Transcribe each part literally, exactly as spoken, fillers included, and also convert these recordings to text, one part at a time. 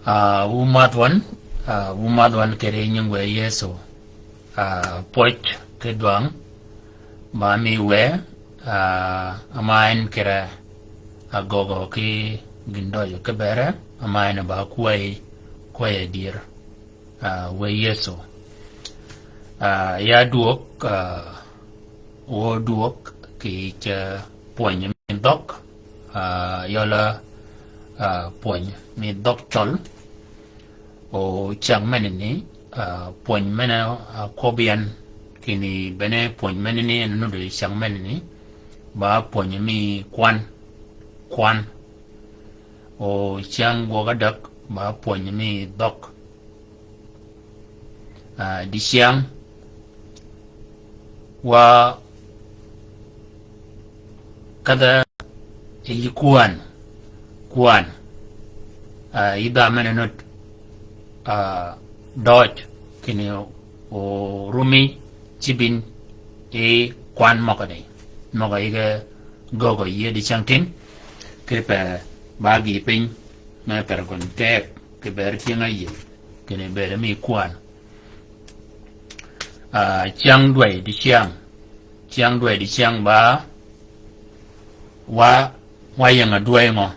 Ah, wu madh wan, ah, wu madh wan kere nying we Yesu. Ah, pwøj ki dwang, ba mi we, ah, ama en kere agøgø ki gïndøjø ki bere, ama en ba kwäy, kwäy dyër. Ah, we Yesu. Ah, ya dwøg, ah, wø dwøg kì yij, ah, pwöny mi dhøg, ah, yøl, ah, pwöny mi dhøg cøl. O cyäng menani, ah, pwöny men-a, ah, kwøb yan, kinni bene pwöny menani, en nudd cyäng menani, ba pwöny mi kwan, kwan. O cyäng gwøg adäg, ba pwöny mi dhøg. Ah, dicyäng, wa kadha yi kwan, kwan. Ah, yi dha men-a nudd, ah, døøj, kinni orumi cïbin yi kwan møgani. Møg-a yige gøgø yie dicyäng tin, ki pe ba gïï piny, me per gøn teg, ki ber tyëng-a yie, kinni bere mi kwan. Ah, cyäng dwäy dicyäng. Cyäng dwäy dicyäng ba, wa, wa ying-a dwäy ngø.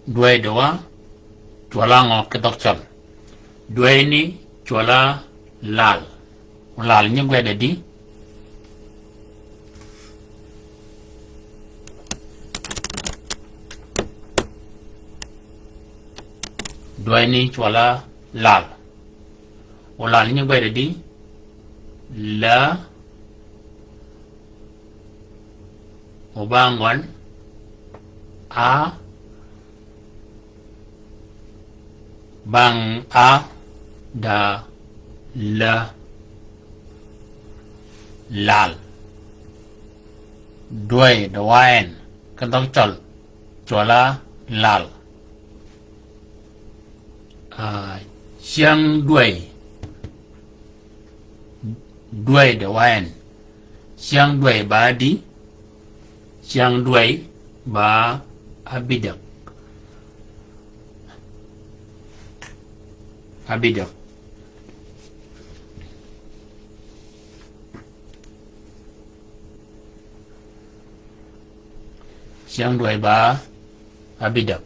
Dwäy di wa, cwøl-a ngø ki dhøg cøl. Dwäy ni cwøl-a lal. Lal nyi gwed adi. Dwäy ni cwøl-a lal. O lal nyi gwed adi. La. O ba ngøn. A. Bang a da la. Lal. Dwäy, da wa en. Ki dhøg cøl. Cwøl-a lal. Ah, cyäng dwäy. Dwäy da wa en. Cyäng dwäy ba di. Cyäng dwäy ba abïdäg. Abïdäg. Cyäng dwäy ba abïdäg.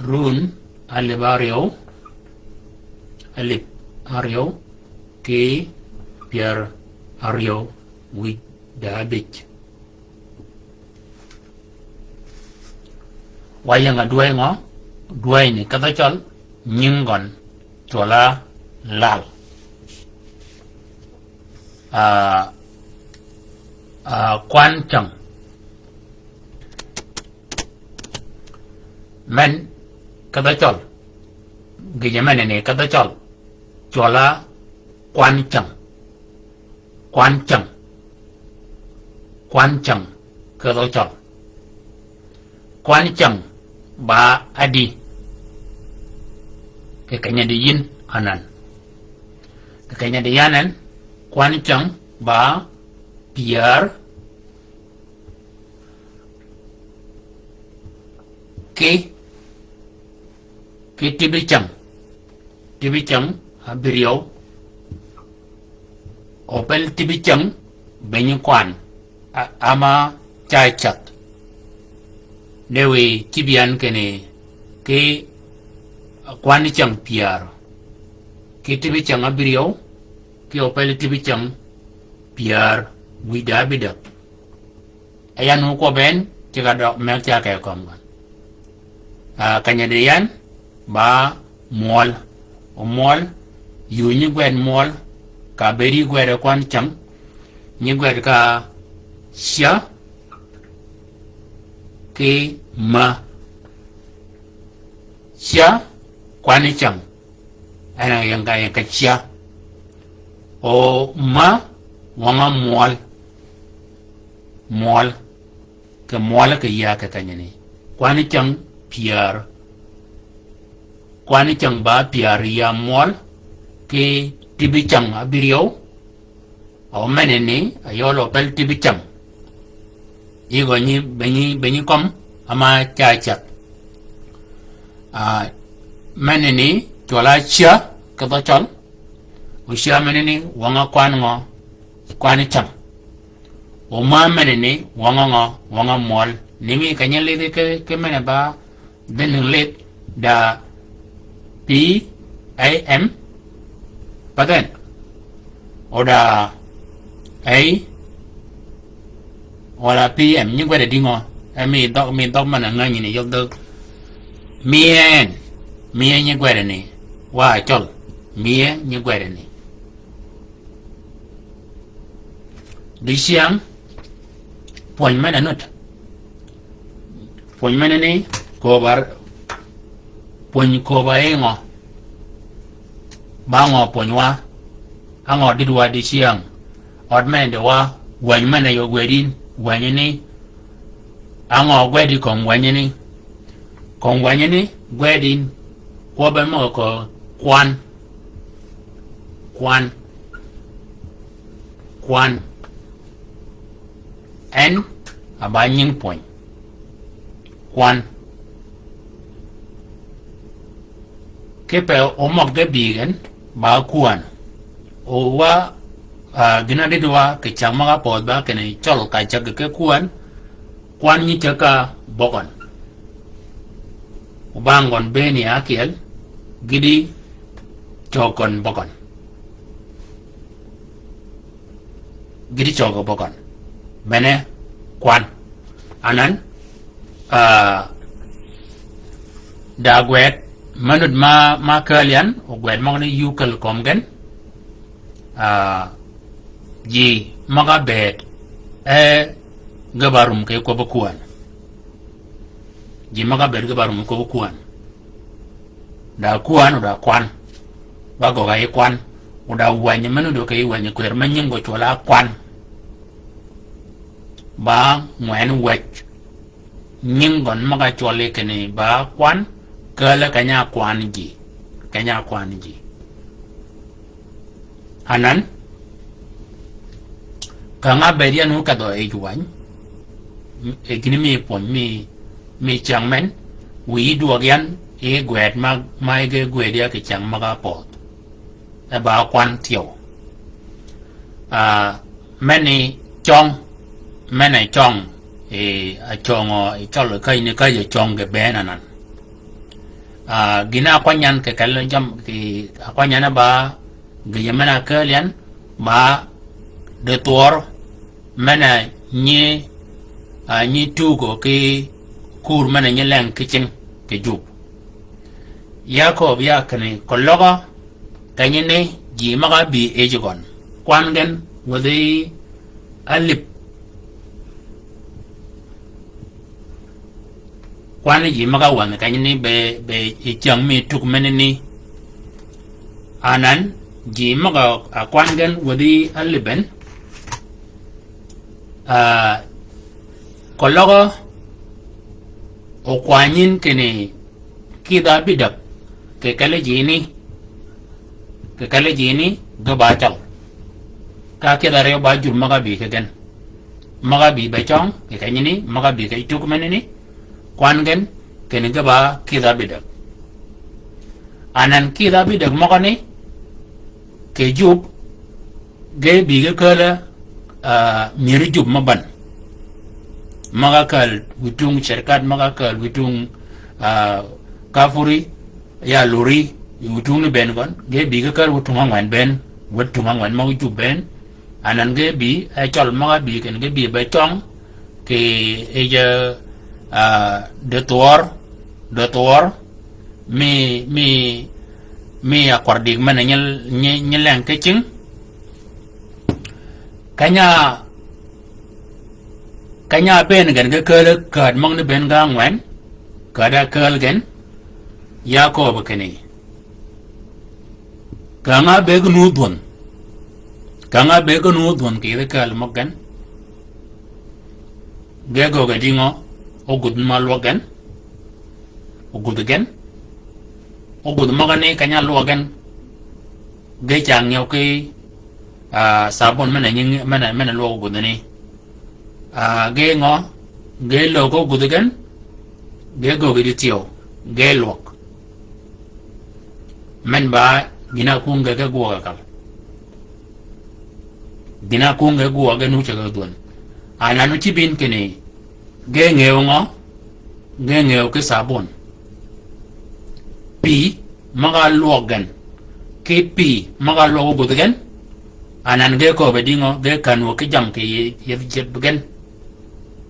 Run alip aryew, alip aryew ki pyär aryew wïj da abij. Wa ying-a dwäy ngø, dwäy ni ki dhøg cøl, nying gøn, cwøl-a lal. Ah, ah, kwan cäng. Men, ki dhøg cøl. Gïjø menani, ki dhøg cøl. Cwøl-a kwan cäng. Kwan cäng. Kwan cäng. Ki dhøg cøl. Kwan cäng ba adi. Kì keny-a di yïn anan. Kì keny-a di yan en. Kwan cäng ba pyär. Ki, ki tïbi cäng. Tïbi cäng, abïryew. O pel tïbi cäng, beny kwan. A, ama ca cath. Lewi cïb yan kinni, ki kwan cäng pyär. Ki tïbi cäng abïryew, ki o pel tïbi cäng pyär, wïj da abïdäg. Ayan wu kwøb en, ceg-a dø, meg ca ke kømmi gøn. Ah, keny-a di yan, ba mwøl. O mwøl, yuu nyi gwed mwøl, ka bedi gwed kwan cäng, nyi gwed ka ca, ki ma. Ca, kwan cäng. En a ying-a, ying-a ca. O ma, wøng-a mwøl. Mwøl. Kì mwøl kì ya kì kenyani. Kwan cäng pyär. Kwan cäng ba pyär ya mwøl. Ki tïbi cäng abïryew. O menani, a yøl o pel tïbi cäng. Yï gø nyi, be nyi, be nyi kømm, ama ca cäg. Ah, men ni, cwøl-a cyä, kì dhø Cøl. O cyä men ni, wøng-a kwan ngø, kwan cäng. O mä men ni, wøng-a ngø, wøng-a mwøl. Ni mi ka nyi lidhi ki, ki men ba, Dhi nïng lidh da P A M. But then, o da A, wala P M, nyi gwede dïngø? E mi dhøg, mi dhøg man-a ngänyi ni yøl dhøg. Miye en, miye nyi gwede ni. Wa Cøl, miye nyi gwede ni. Dicyäng, pwöny men-a nud. Pwöny men-a ni, köbb-a, pwöny köbb-a yi ngø? Ba ngø pwönywa? Á ngø dïdwa dicyäng? Ød men-a dïdwa, wänyi men-a yø gwed yïn, wänyi ni, á ngø gwed yï kömi wänyi ni? Kömi wänyi ni, gwed yïn, kwøbbe møg-a kö kwan. Kwan. Kwan. En a ba nying pwöny. Kwan. Kipe omøg ge bï gen, ba kwän. O wa, ah, gïn-a dïdwa kì cäng møg-a pödh ba kinni Cøl ka cäg ki kwän, kwan nyi cäg ka bøgøn. O bang gøn bënn yi ákyel, gïti cög gøn bøgøn. Gïti cög bøgøn. Bene kwan. Anan, ah, da gwed, me nud ma, ma kääl yan, o gwed møgani yuu käl kömi gen. Ah, ji møg-a bëëd, e, ge ba rum kì kwøbbi kwän. Ji møg-a bëëd ge ba rum kì kwøbbi kwän. Da kwän, o da kwan. Ba gøgg-a yi kwan. O da wänyi men-a dø kì wänyi kwër me nying gø cwøl-a kwan. Ba ngwen wäj. Nying gøn møg-a cwøl yi kinni ba kwan, kääl-a keny-a kwan ji. Keny-a kwan ji. Anan, ka ngà bëëd yan wu kedhø yij wäny, e gïn mi pwöny mi, mi cäng men, wiy dwøg yan, yi gwed ma, ma yij ge gwed ya kì cäng møg-a pödh. E ba kwan thyew. Ah, men-a cøng, men-a cøng, e, a cøng, o, yi Cøl käjji ni käjji cøng ge bënn anan. Ah, gïn-a ákwany yan kì kelli jammì, kì ákwany yan ba, gïjø men-a kääl yan, ba, dithwør, men-a nyi, ah, nyi tugø kì kur men-a nyi leng ki cing, kì jub. Ya köbbi ya kinni, keløg-a, kenyi ni, ji møg-a bï yij gøn. Kwan gen, wäthi alip. Kwan ji møg-a wänhi kenyi ni be, be yi cäng mi tug men-a ni. Anan, ji møg-a, a kwan gen wäthi alip en. Ah, keløg-a, o kwany yïn kinni, kïdhi ábïdäg, kì kelli ji ni, kì kelli ji ni, ge ba Cøl. Ka kïdhi áryew ba jur møg-a bï kì gen. Møg-a bï be cøng, kì kenyi ni, møg-a bï kì tug men-a ni, kwan gen, kinni ge ba kïdhi ábïdäg. Anan kïdhi ábïdäg møgø ni, kì jub, ge bï ge kääl, ah, myëri jub mø bän. Møg-a kääl witung cerkat, møg-a kääl witung, ah, Kafuri, ya Luri, witung ni bënn gøn, ge bï ge kääl witung ángwen bënn, witung ángwen møg-a jub bënn. Anan ge bï, e Cøl møg-a bï kinni ge bï be cøng, kì yij, ah, dithwør, dithwør, mi, mi, mi akwar dïg men-a nyi, nyi, nyi leng ki cing. Keny-a, keny-a bënn gen ge kääl käd møgani bënn ge ángwen, käd-a kääl gen, ya köbbi kinni. Ka ngà be ge nuudh dhwøn. Ka ngà be ge nuudh dhwøn kì yij kääl møg gen. Ge gøggi dïngø, ogudh ma lwøg gen. Ogudh gen. Ogudh møgani keny-a lwøg gen. Ge ca ngew ki, ah, sabun men-a nyi, men-a, men-a lwøg ogudh ni. Ah, ge ngø, Ge log ko gudhi gen, ge gogi di thyew, ge lwøg. Men ba gïn-a kwönge ge gwøg akal. Gïn-a kwönge ge gwøg gen nu ceg dhwön. Anan o cï bin kinni, ge ngëw ngø, ge ngëw ki thabun. Pï, møg-a lwøg gen. Ki pï, møg-a lwøg ogudh gen. Anan ge köbbe dïngø, ge känwø ki jammì kì yij, yij, yij gen.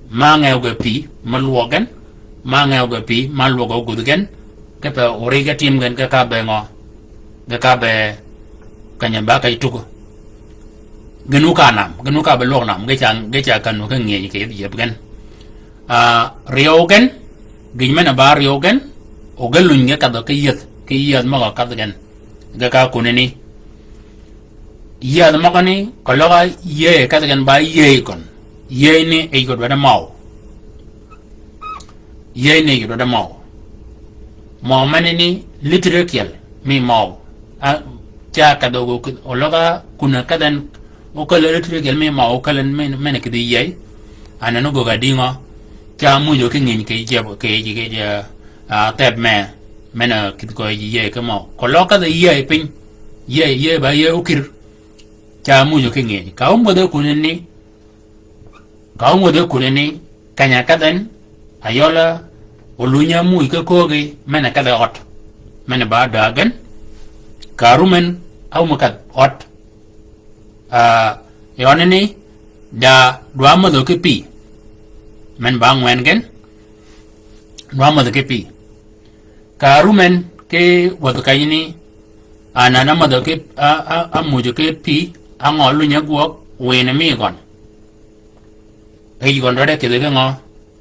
Ma ngewge pï, ma lwøg gen, ma ngewge pï, ma lwøg ogudh gen, kipe ori ge tim gen ge ka be ngø, ge ka be keny-a ba keny-a tugø. Gïn-a ka nam, gïn-a ka be lwøg nam, ge ca, ge ca känwø ki ngyëny kì yij gen. Ah, ryew gen, gïn men-a ba ryew gen, o ge luny ge kedhø ki yieth, ki yieth møg-a kedh gen. Ge ka kunani. Yieth møgani, keløg-a yïëy kedh gen ba yïëy gøn. Yïëy ni yij gø dwaddi møw. Yïëy ni yij gø dwaddi møw. Møw menani litri ákyel mi møw. A, ca kedhø gø ki-, oløg-a kun-a kedh en, okäl-a litri ákyel mi møw, okäl-a en men, men-a kïdhi yïëy. Anan ogöggi dïngø, ca ámujø ki ngyëny kì jeb, kì, kì, kì, ah, theb mee. Men-a kïdhi köög yïëy ki møw. Keløg kedh-a yïëy piny. Yïëy, yïëy ba yïëy okïr. Ca ámujø ki ngyëny. Ka ómwödhe kunani, ka ómwödhe kunani, keny-a kedh en, ayøl-a, oluny-a ámuj ki köögi, men-a kedh-a ød. Men-a ba däg gen, ka rum en, áum kedh ød. Ah, yønani, da dwa mädhø ki pï. Men ba ngwen gen, dwa mädhø ki pï. Ka rum en ki wädhi kenyani, anan ámädhø ki, a, a, ámujø ki pï, á ngø luny-a gwøg, wïn mi gøn. Yij gøn dwaddi kïdhi ki ngø,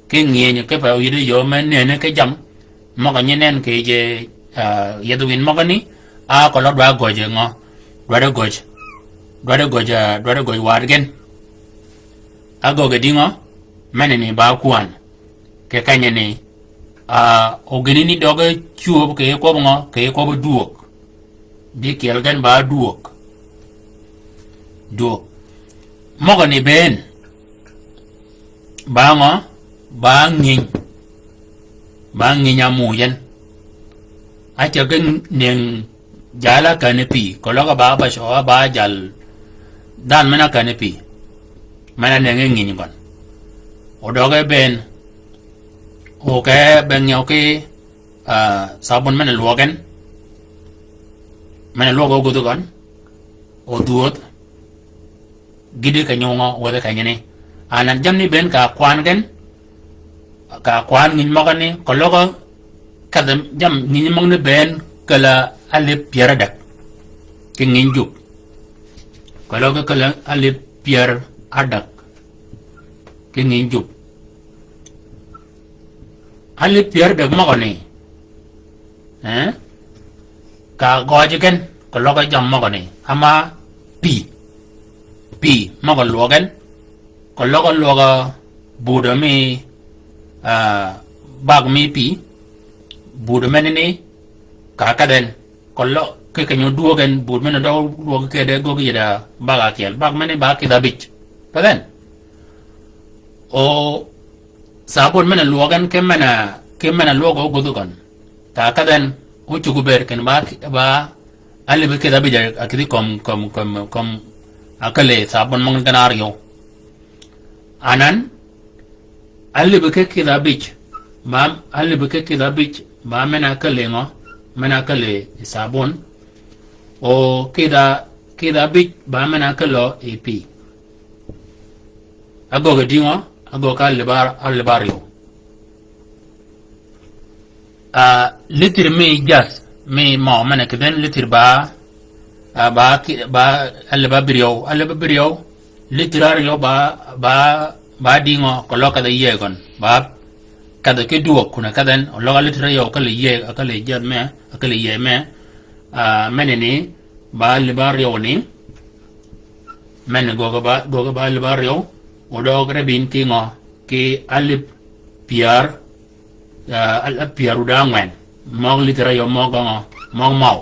ki ngyëny kipe oyïddi yöö me nëne ki jammì, møg-a nyi nen kì yij, ah, yethi wïn møgani, a keløg dwa gøj ngø, dwaddi gøj, dwaddi gøj, ah, dwaddi gøj waddi gen. Agöggi dïngø, menani ba kwan. Kì kenyani, ah, o gïnani døge cwöb kì kwøb ngø, kì kwøb dwöög. Di kyel gen ba dwöög. Dwöög. Møgani bënn. Ba ngø, ba ngïny. Ba ngïny ámuj en. Áceg gen nëng jal-a känni pï, keløg ba, ba cøø, ba jal. Dhanhø men-a känni pï. Men-a nëngi ngïny gøn. O døge bënn. O ke be ngyëw ki, ah, thabun men-a lwøg en. Men-a lwøg ogudh gøn. O dhwödh. Gïddi keny-a ngø wäthi kenyani. Anan jammì bënn ka kwan gen, ka kwan ngïny møgani, keløg kedh jammì ngïny møgani bënn käl-a alïb pyär ádäg. Ki ngïny jub. Keløg käl-a alïb pyär ádäg. Ki ngïny jub. Alïb pyär ádäg møgani. Eh? Ka gøji gen, keløg jammì møgani. Ama pï. Pï, møg-a lwøg en. Keløg lwøg budø mi, ah, bag mi pï. Budø menani, ka kedh en. Keløg, ki keny-a dwöög en, budø men-a døg lwøg kede gøggi yïddi bag ákyel. Bag menani ba kïdhi abij. Kedh en. O, thabun men-a lwøg en ki men-a, ki men-a lwøg ogudh gøn. Ka kedh en, o cuggi bëëd kinni ba, ba, alïb kïdhi abij a, akïdhi kömi, kömi, kömi, kömi, akälli thabun møgani gen áryew. Anan, alïb ki kïdhi abij, ba, alïb ki kïdhi abij, ba men-a källi ngø, men-a källi thabun. O kïdhi, kïdhi abij, ba men-a källi pï. Agöggi dïngø, agöggi alïb ar-, alïb áryew. Ah, litri mi jath, mi mø, men-a kïdhi en litri ba, ah, ba ki, ba, alïb abïryew, alïb abïryew, litri áryew ba, ba, ba dïngø, keløg kedh-a yïëy gøn, ba, kedh-a ki dwöög kun-a kedh en, oløg litri áryew, akälli yïëy, akälli jath me, akälli yïëy me, ah, menani, ba alïb áryew ni, men gøggi ba, gøggi ba alïb áryew, o døg rebin ki ngø, ki alïb pyär, ah, al-, pyär ádäg ángwen. Møg litri áryew møg ngø, møg møw.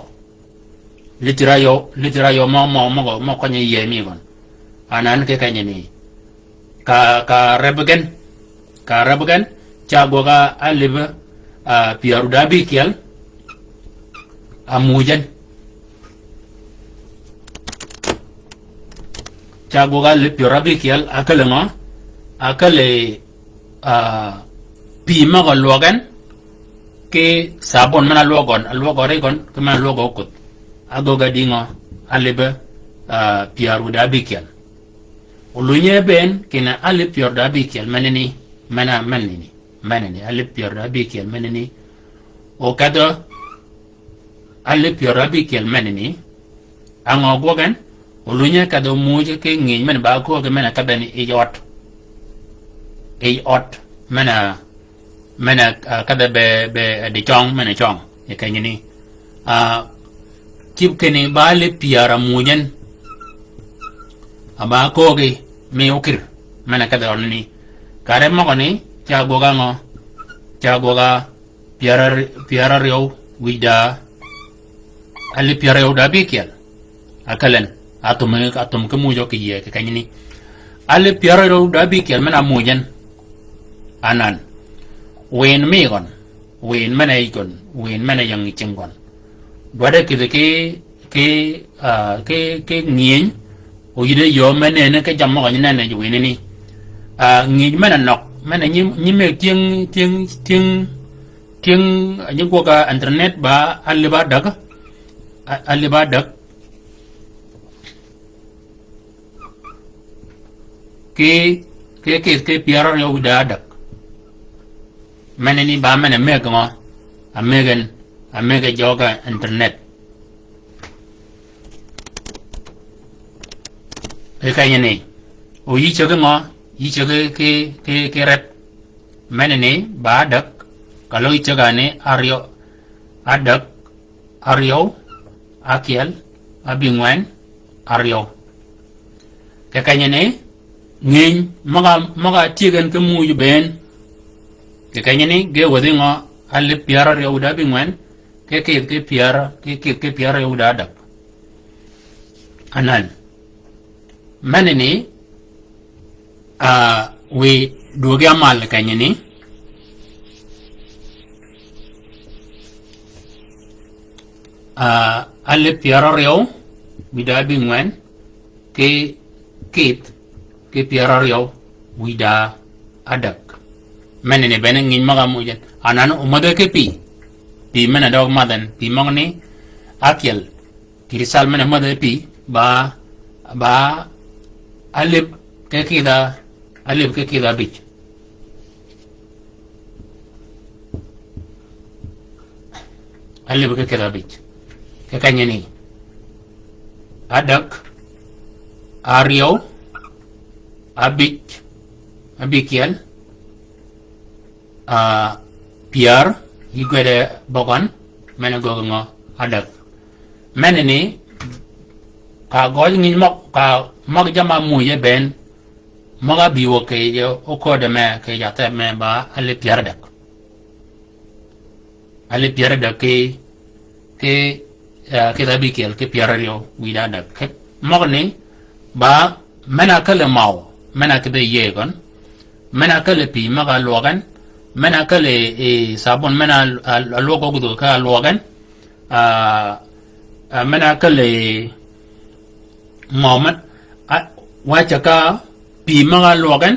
Litri áryew, litri áryew møg møw, møg, møg kønyi yïëy mi gøn. Anan ki kenyani. Ka, ka reb gen. Ka Arabic gen, ca gwøg-a alib, ah, pyär wïdá bïkyel, a muuj en. Ca gwøg-a alib pyär wïdá bïkyel, a käl ngø, a käl, ah, pï møg-a lwøg en, ki sabon men-a lwøg gøn, a lwøg gø ri gøn, ki men-a lwøg gø okuth. A gwøg-a dï ngø, alib, ah, pyär wïdá bïkyel. Olunye bënn kinni alib pyär wïdá bïkyel menani, men-a menani, menani, alib pyär wïdá bïkyel menani. Okedh alib pyär wïdá bïkyel menani. A ngø gwøg en, olunye kedh omuuj ki ngïny men-a ba köögi men-a kedheni yij ød. Yij ød, men-a men-a, ah, kedhe be, be, ah, dicøng, men-a cøng, yi kenyini. Ah, cïb kinni ba alib pyär a muuj en. A ba köögi, mi okïr, men-a kedhe ønani. Kare møgøni, ca gwøg-a ngø, ca gwøg-a pyär ar-, pyär aryøw, wïdá, alib pyär aryøw da bïkyel. A käl en, a thum, a thum ki muuj ø kì yie kì kenyini. Alib pyär aryøw da bïkyel men-a muuj en. Anan. Wïn mi gøn. Wïn men-a yij gøn. Wïn men-a ying yi cing gøn. Dwaddi kïdhi ki, ki, ah, ki, ki ngïny. O yïddi yöö me nënni ki jammì møg-a nyi nënni ji wïnani. Ah, ngïny men-a nøg. Men-a nyi, nyi mëgg tyëng, tyëng, tyëng, tyëng, nyi gwøg-a internet ba alib ádäg. A-, alib ádäg. Ki, ki, ki, ki pyär aryøw wïdá ádäg. Menani ba men-a mëgg ngø, a mëgg en, a mëgg jøg-a internet. Ki kenyini, o yï cägi ngø, yï cägi ki, ki, ki rep. Menani ba ádäg, ka løg yï cägani aryøw, ádäg, aryøw, ákyel, ábïngwen, aryøw. Kì kenyini, ngïny, møg-a, møg-a tye gen ki muuj bënn. Kì kenyini, ge wädhi ngø, alib pyär aryøw wïdá bïngwen, ki kïdh ki pyär, ki kïdh ki pyär aryøw wïdá ádäg. Anan. Menani, ah, wi dwögi amal kenyini. Ah, alib pyär aryøw, wïdá bïngwen, ki kïdh, ki pyär aryøw, wïdá ádäg. Menani bene ngïny møg-a muuj en. Anan omädhe ki pï. Pï men-a døg madh en, pï møgani, ákyel. Kï ri sal men-a mädhe pï, ba, ba, alib ki kïdha, alib ki kïdha abïj. Alib ki kïdha abïj. Kì kenyini. Ádäg, aryøw, abïj, abïkyel, ah, pyär, yï gwede bøgøn, men-a göggi ngø, ádäg. Menani, ka gøj ngïny møg, ka møg jamm-a muuj e bënn, møg-a bï wø kì yij oködde me, kì yij atheb me ba alib pyär ádäg. Alib pyär ádäg ki, ki, eh, kïdha abïkyel ki pyär aryøw wïdá ádäg. Ki, møgani, ba, men-a ákäl maw, men-a kïdhi yïëy gøn, men-a ákäl pï møg-a lwøg en, men-a ákäl, eh, sabon men-a, a, a lwøg ogudh ka lwøg en, ah, ah, men-a ákäl, eh, maw men, ah, wa cäg ka pï møg-a lwøg en,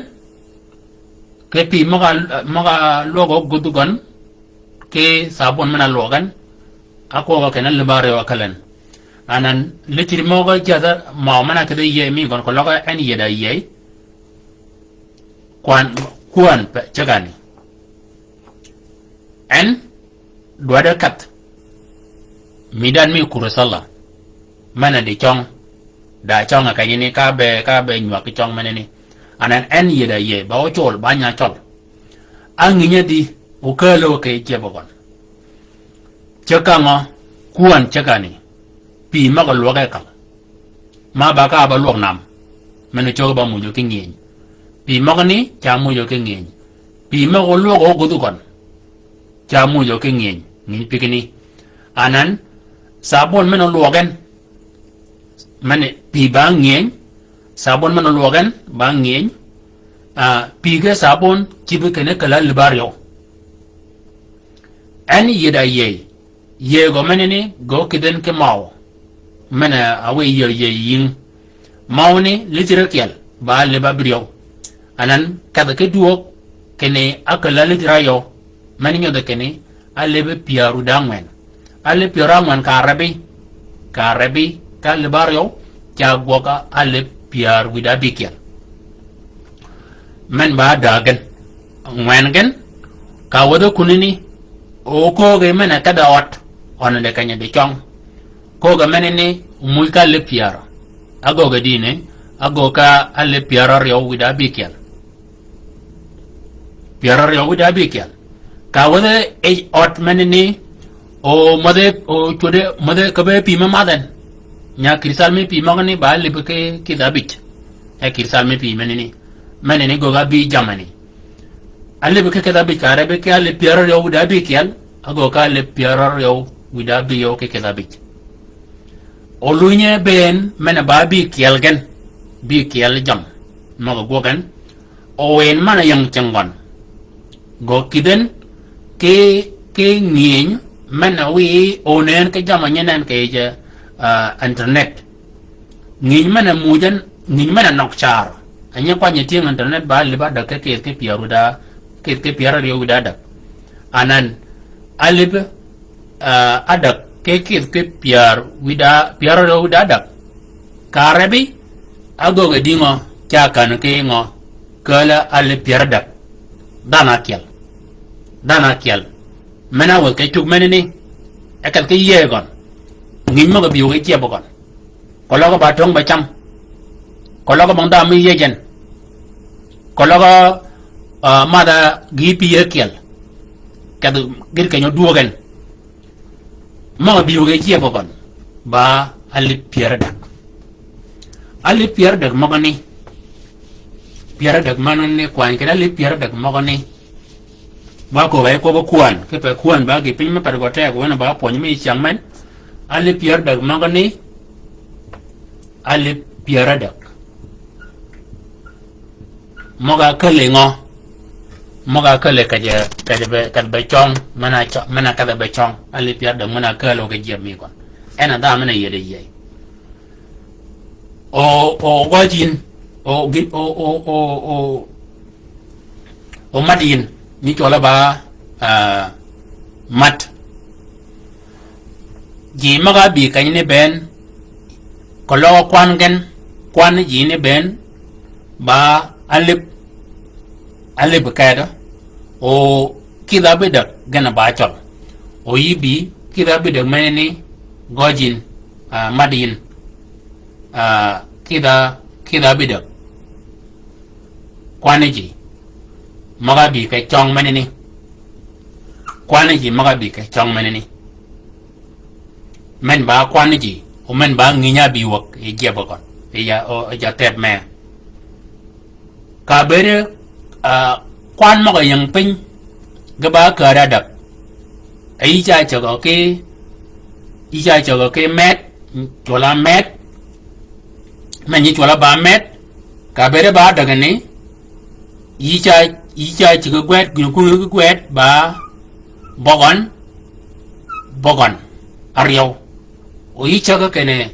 ki pï møg-a, møg-a lwøg ogudh gøn, ki sabon men-a lwøg en, ákwøb-a kinni alib aryøw ákäl en. Anan, lïtïri møg-a jädh-a maw men-a kïdhi yïëy mi gøn keløg en yied-a yïëy. Kwan, kwän pe, cägani. En, dwaddi käth. Mi dan mi kuru sala. Men-a dicøng. Da cøng-a kenyini ka be, ka be nywag ki cøng menani. Anan en yied-a yïëy, ba ócøl, ba nya cøl. Á ngïny-a dï, okääl-a kì cebø gøn. Cäg ka ngø, kwän cägani. Pï møg-a lwøge kal. Ma ba ka ba lwøg nam. Men-a ócöggi ba muuj ki ngïny. Pï møgani, ca muuj ki ngïny. Pï møg-a lwøg ogudh gøn. Ca muuj ki ngïny. Ngïny pigini. Anan, sabon men-a lwøg en. Men-a pï ba ngïny. Sabon men-a lwøg en, ba ngïny. Ah, pïge sabon cïbi kinni kelli álïb áryew. En yïd a yiëy. Yiëy gø menani gø kïdhën ki møw. Men a wiy yiëy yiëy yïng. Møwni lïtïr ákyel ba álïb ábïryew. Anan kedhi ki dwöög kinni ákelli álïtïr áryew. Men nyodhi kinni álïb pyär wïdá ángwen. Álïb pyär ángwen ka rebi, ka rebi, ka álïb áryew, ca gwøg álïb pyär wïdá ábïkyel. Men ba däg gen, ngwen gen, ka wädhi kunani, o köögi men a kedhi ød, ønde kenyi di cøng. Köögi menani, omuj ka álïb pyär. Ágöggi dini, ágöggi ka álïb pyär áryew wïdá ábïkyel. Pyär áryew wïdá ábïkyel. Ka wädhi ej ød menani, o madhe, o cwödde, madhe ka be pï me madh en. Nya kïrï sal mi pï møgani ba álïb ki kïdhi ábïj. E kïrï sal mi pï menani. Menani göggi ábï jamani. Álïb ki kïdhi ábïj ka rebi ki álïb pyär áryew wïdá ábïkyel, ágöggi ka álïb pyär áryew wïdá ábïryew ki kïdhi ábïj. Olunye bënn men a ba bïkyel gen, bïkyel jammì møg-a gwøg gen, owin men a ying cing gøn. Gø kïdhën ki, ki ngïny men a wiy onën ki jammì nyi nen kì yij, ah, internet. Ngïny men a muj en, ngïny men a nøg car. A nyi kwany tyëng internet ba álïb ádäg ki kïdhi ki pyär wïdá, kïdhi ki pyär áryew wïdá ádäg. Anan, álïb, ah, ádäg ki kïdhi ki pyär wïdá, pyär áryew wïdá ádäg. Ka rebi, ágöggi di ngø, ca kän ki ngø, kääl-a álïb pyär ádäg. Dhanhø ákyel. Dhanhø ákyel. Men a wädhi ki tug menani, e kedhi ki yiëy gøn. Ngïny møg-a bï wøg ki jyeb gøn. Keløg ba töng be cam. Keløg bong dha mi yiëj en. Keløg, ah, madh-a gïï pï ákyel. Kedhi gïr kenyi odwöög en. Møg-a bï wøg ki jyeb gøn. Ba álïb pyär ádäg. Álïb pyär ádäg møgani. Pyär ádäg møgani kwany kidi álïb pyär ádäg møgani. Ba köbbe kwøb kwän, kipe kwän ba gïï piny me pet gø teg wen ba pwönyi mi cyäng men. Álïb pyär ádäg møgani. Álïb pyär ádäg. Møg-a ákälli ngø? Møg-a ákälli kej, kej be, kej be cøng, men a cø-, men a kedhi be cøng. Álïb pyär ádäg men a ákälli ki jyeb mi gøn. En a dha men a yied a yiëy. O, o gøj yïn, o gïn, o, o, o, o, o mad yïn, nyi cwøl-a ba, ah, mad. Ji møg-a bï kenyi ni bënn, keløg kwan gen, kwan ji ni bënn, ba álïb, álïb kedø, o kïdhi ábïdäg gen a ba cøl. O yï bï, kïdhi ábïdäg menani gøj yïn, ah, mad yïn. Ah, kïdhi, kïdhi ábïdäg. Kwanni ji møg-a bï kì cøng menani. Kwanni ji møg-a bï kì cøng menani. Men ba kwanni ji, o men ba ngïny-a bï wäg yi jyeb gøn. Yi ja, o, yi ja teb me. Ka bëëde, ah, kwan møg-a ying piny, ge ba kääd ádäg. E yï ca cägø ki, yï ca cägø ki med, cwøl-a med, men nyi cwøl-a ba med, ka bëëde ba ádäg ni, yï ca, yï ca cägø gwed, gïn-a kwöögi gwed ba bøgøn, bøgøn áryew. O yï cägø kinni,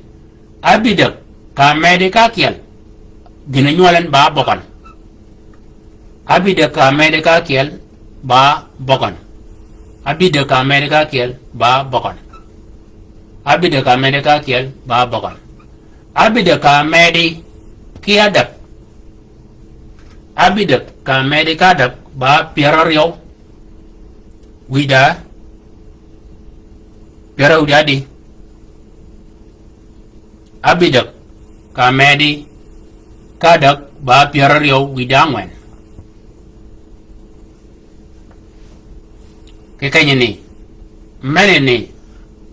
ábïdäg ka medi ka ákyel, gïn-a nywøl en ba bøgøn. Ábïdäg ka medi ka ákyel ba bøgøn. Ábïdäg ka medi ka ákyel ba bøgøn. Ábïdäg ka medi ka ákyel ba bøgøn. Ábïdäg ka medi ki ádäg. Ábïdäg ka medi ka ádäg ba pyär áryew. Wïdá, pyär áryew wïdá di. Ábïdäg ka medi ka ádäg ba pyär áryew wïdá ángwen. Kì kenyi ni, meni ni,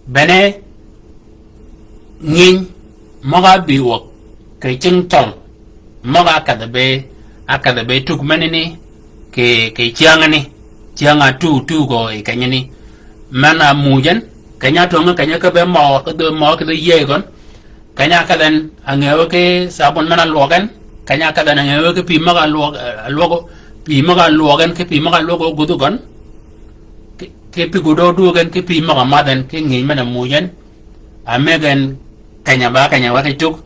bene ngïny møg-a bï wäg kì cing tøl møg-a ákedhi be, ákedhi be tug menani kì, kì cyängani, cyäng-a tu, tu gø yi kenyani. Men-a muj en, keny-a átöng keny-a ka be mø, ka be mø, ka be yiëy gøn. Keny-a ákedh en, a ngëwe ki sabun men-a lwøg en, Keny-a kadh-a ngewø ki pï møg-a lwøg, eh, lwøg, pï møg-a lwøg en, ki pï møg-a lwøg ogudh gøn. Ki, ki pï gudø dwøg en, ki pï møg-a madh en, ki ngïj men-a muuj en. A mëgg en keny-a ba keny-a wa ki tug,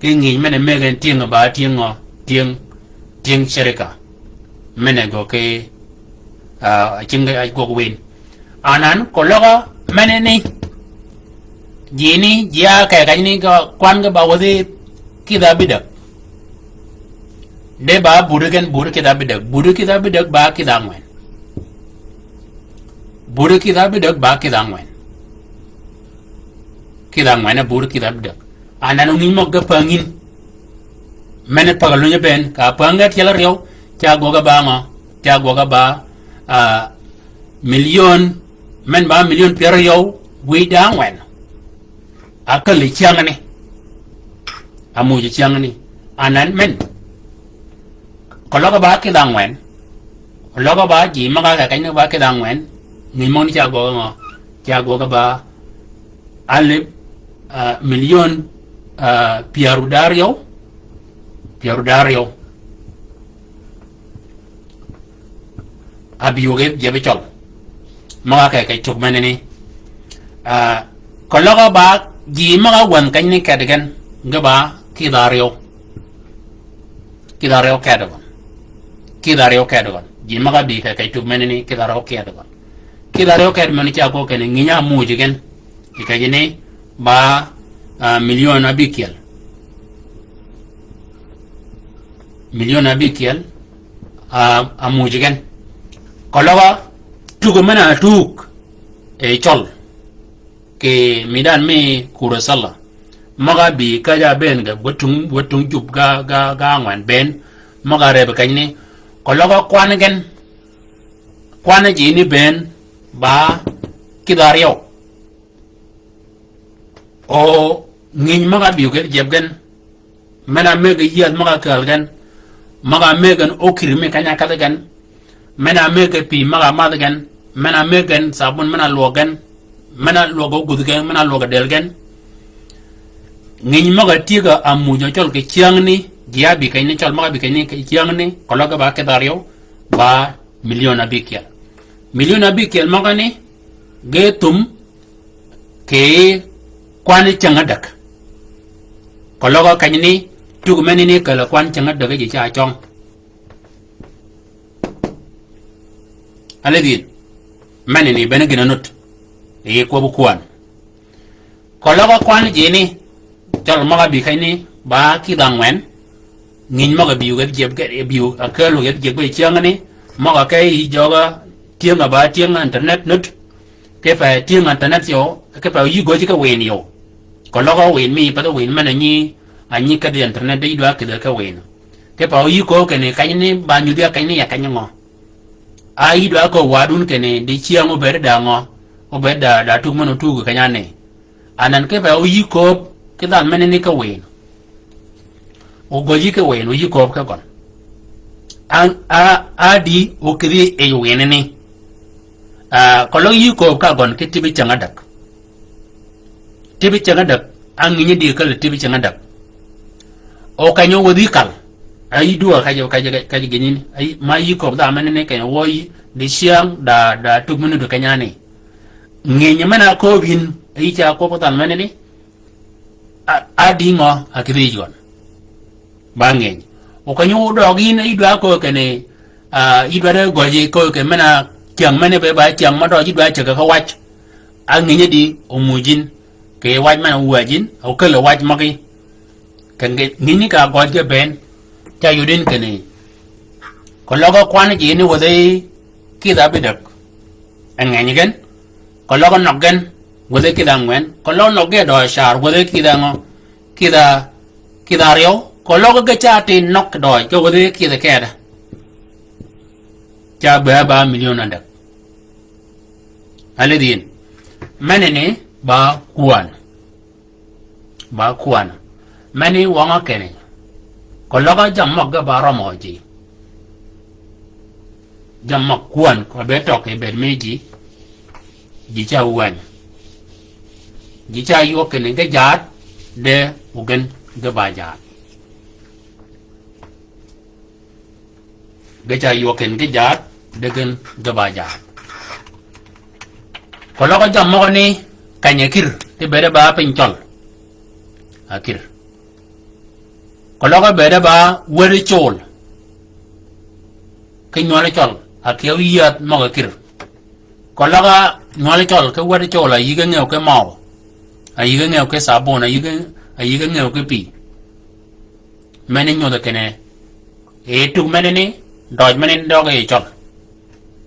ki ngïj men-a mëgg en tyëng-a ba tyëng ngø, tyëng, tyëng cirika. Men-a gø ki, ah, cing-a gwøg wïn. Anan, keløg menani, ji ni, ji-a kì keny ni kwan ge ba wäthi kïdha bïdäg. De ba budi gen budi kïdha bïdäg, budi kïdha bïdäg ba kïdha ángwen. Budi kïdha bïdäg ba kïdha ángwen. Kïdha ángwen e budi kïdha bïdäg. Anan ongï møg ge päng yïn. Men e päg-a lunye bënn, ka päng ge tyel áryew, ca gwøg-a ba ngø, ca gwøg-a ba, ah, million, men ba million pyär áryew, wïj da ángwen. Akäl cyängani. Amuuj cyängani. Anan men. Keløg ba kïdha ángwen. Keløg ba ji møg-a kì keny ni ba kïdha ángwen. Ngïj møgani ca gwøg-a ngø, ca gwøg-a ba alip, ah, million, ah, pyär da áryew. Pyär da áryew. Abiwøg e jeb cøl. Møg-a kì keny tug menani. Ah, keløg ba ji møg-a wänh keny ni kedgen, ge ba kïdha áryew. Kïdha áryew kedgøn. Kïdha áryew kedgøn. Ji møg-a bï kì keny tug menani, kïdha áryew kedgøn. Kïdha áryew kedgøn men ca gwøg kinni ngïj-a muuj gen. Kì keny ni ba, ah, million ábïkyel. Million ábïkyel, ah, amuuj gen. Keløg tugø men-a tug e cøl. Kì midan mi Kurasala. Møg-a bï käjj-a bënn ge, wet tung, wet tung jub ga, ga, ga ángwen bënn. Møg-a reb keny ni. Keløg kwan gen. Kwan ji ni bënn. Ba kïdha áryew. O ngïj møg-a bï ogedh jeb gen. Men-a mëgg-a yïädh møg-a kääl gen. Møg-a mëgg gen okïr mi keny-a kadhi gen. Men-a mëgg pï møg-a madh gen. Men-a mëgg gen sabun men-a lwøg gen. Men-a lwøg ogudh gen, men-a lwøg dël gen. Ngïj møg-a tyëg-a amuuj cøl kì cyängni, ji-a bï keny ni cøl møg-a bï keny ni kì cyängni, keløg ba kïdha áryew, ba million ábïkyel. Million ábïkyel møgani, ge thum, kì kwan cäng ádäg. Keløg keny ni, tug menani käl kwan cäng ádäg ji ca cøng. Alidh yïn. Menani bene gïn-a nud. Yi kwøb kwan. Keløg kwan ji ni. Cøl møg-a bï keny ni ba kïdha ángwen. Ngïj møg-a bï ogedh jeb ge, bï akäl ogedh jeb ge cyängni. Møg-a ke yi jøg-a tyëng-a ba tyëng internet nud. Kipe tyëng internet yø, kipe oyï gøji ki wïn yø. Keløg wïn mi path wïn men-a nyi, a nyi kedhi internet de yï dwa kïdhe ki wïn. Kipe oyï kööb kinni keny ni ba nyudhi a keny ni ya keny ngø. A yï dwa kööb wadun kinni dicyäng obed da ngø, obed da, da tug men otug keny-a ni. Anan kipe oyï kööb ki dhanhø menani ki wïn. Ogöji ki wïn, oyï kööb ki gøn. An, a, a di okïdhi yi wïnani. A, keløg yï kööb ka gøn ki tïbi cäng ádäg. Tïbi cäng ádäg, a ngïnyi di käl tïbi cäng ádäg. O keny-a wädhi kal. A yï dwäg ka ji, ka ji, ka ji gïnyin. A yï, ma yï kööb dhanhø menani keny-a wø yï, dicyäng, da, da tug men-a du keny-a ni. Ngïnyi men-a kööb yïn, a yï ca kööb ki dhanhø menani. A, a di ngø, a kïdhi yij gøn. Ba ngïnyi. O keny-a wø døøg yïn, yï dwa kööb kinni, a, yï dwa de gøji kööb kinni men-a cyäng men-a be ba cyäng mø døøg yï dwa cäg ki wac. A ngïnyi di, omuuj yïn. Kì wac men-a wäj yïn, okäl wac møgí. Kì ngï-, ngïnyi ka gøj ge bënn, ca yod yïn kinni. Keløg kwan ji ni wäthi kïdha ábïdäg. E ngeny gen, keløg nøg gen, wäthi kïdha ángwen, keløg nøg ge døøj car, wäthi kïdha ngø, kïdha, kïdha áryew, keløg ge ca ti nøg døøj, ge wäthi kïdha keda. Ca bë ba million ádäg. Alidh yïn. Menani ba kwan. Ba kwan. Meni wøng-a kinni. Keløg jammì møg ge ba rømmi ji. Jammì møg kwan, kì bëëd tøg kì bëëd mi ji. Ji ca wäny. Ji ca ywög kinni ge jaad, de ogen ge ba jaad. Ge ca ywøg ken ki jaath, di gen ge ba jaath. Ko løg jam møgø ni, keny-a kïr, ti bëëde ba piny cøl. A kïr. Ko løg bëëde ba wädi col. Ki nywøl cøl, a kyew yäth møg-a kïr. Ko løg nywøl cøl, ki wädi col, a yïge ngew ki møw. A yïge ngew ki sabun, a yïge, a yïge ngew ki pï. Meni nyudhi kinni. E tug meni ni, døøj meni ni døøg yi cøl.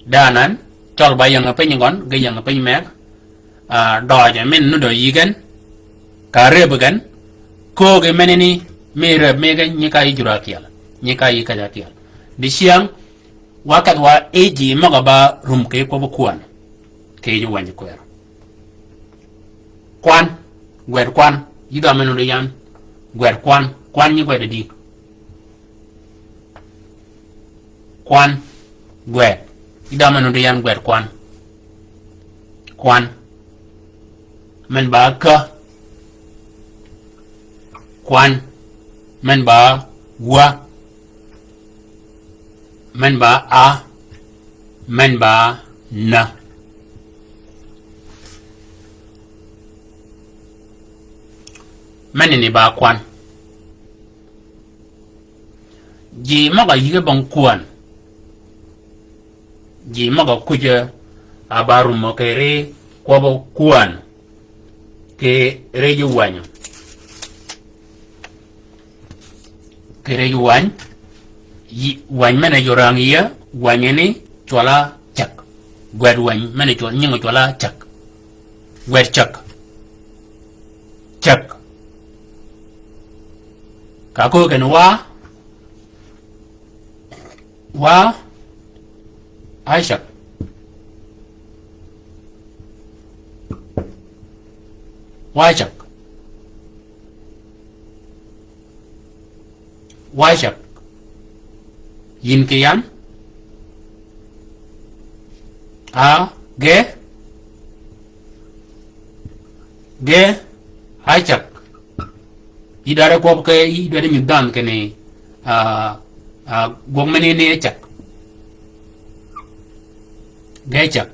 Danan, cøl ba ying piny gøn, ge ying piny meg. A, døøj meni ni døøj yi gen. Ka reb gen. Köögi meni ni, mi reb mi gen, nyi ka yi jur ákyel. Nyi ka yi käj ákyel. Dicyäng, wa kedh wa e ji møg-a ba rum kì kwøbbi kwän. Kì yij wänyi kwërø. Kwan, gwed kwan, yï dha men nuti yan, gwed kwan, kwan nyi gwed di. Kwan, gwed, yï dha men nuti yan gwed kwan. Kwan, men ba ka. Kwan, men ba wa. Men ba a, men ba na. Meni ni ba kwan. Ji møg-a yïge bong kwän. Ji møg-a kuj-a ba rumø kì ri kwøbbi kwän. Kì ri ji wänyi. Kì ri ji wänyi. Yi, wänyi men-a jø rang yie, wänyi ni cwøl-a cäg. Gwed wänyi men-a cwøl, nying cwøl-a cäg. Gwed cäg. Cäg. Ka köög ken wa, Wa, Isaac. Wa Isaac. Wa Isaac. Yin ki yan. A, ge. Ge, Isaac. Yï dwarø kwøb ke, yï dwarø nyudh dhanhø kinni, a, a, gwøg meni ni cäg. Ge cäg.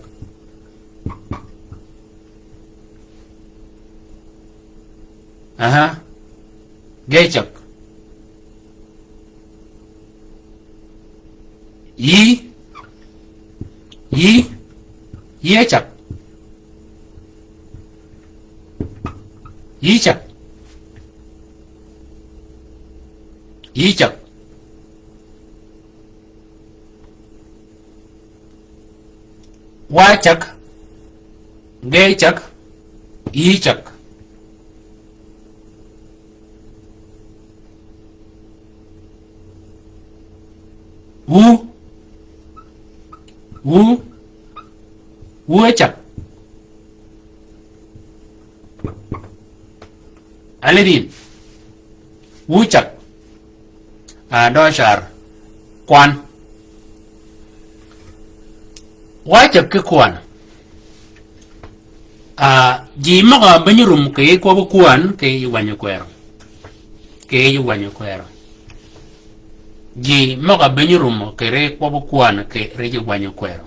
Aha. Ge cäg. Yï, yï, yï cäg. Yï cäg. Yï cäg. Wa cäg. Ge cäg. Yï cäg. Wu. Wu. Wu e cäg. Alidin. Wu cäg. A, dø car. Kwan. Wa cäg ki kwan. A, ji møg-a biny rum kì kwøbbi kwan kì yij wänyi kwërø. Kì yij wänyi kwërø. Ji møg-a biny rum kì ri kwøbbi kwan kì ri yij wänyi kwërø.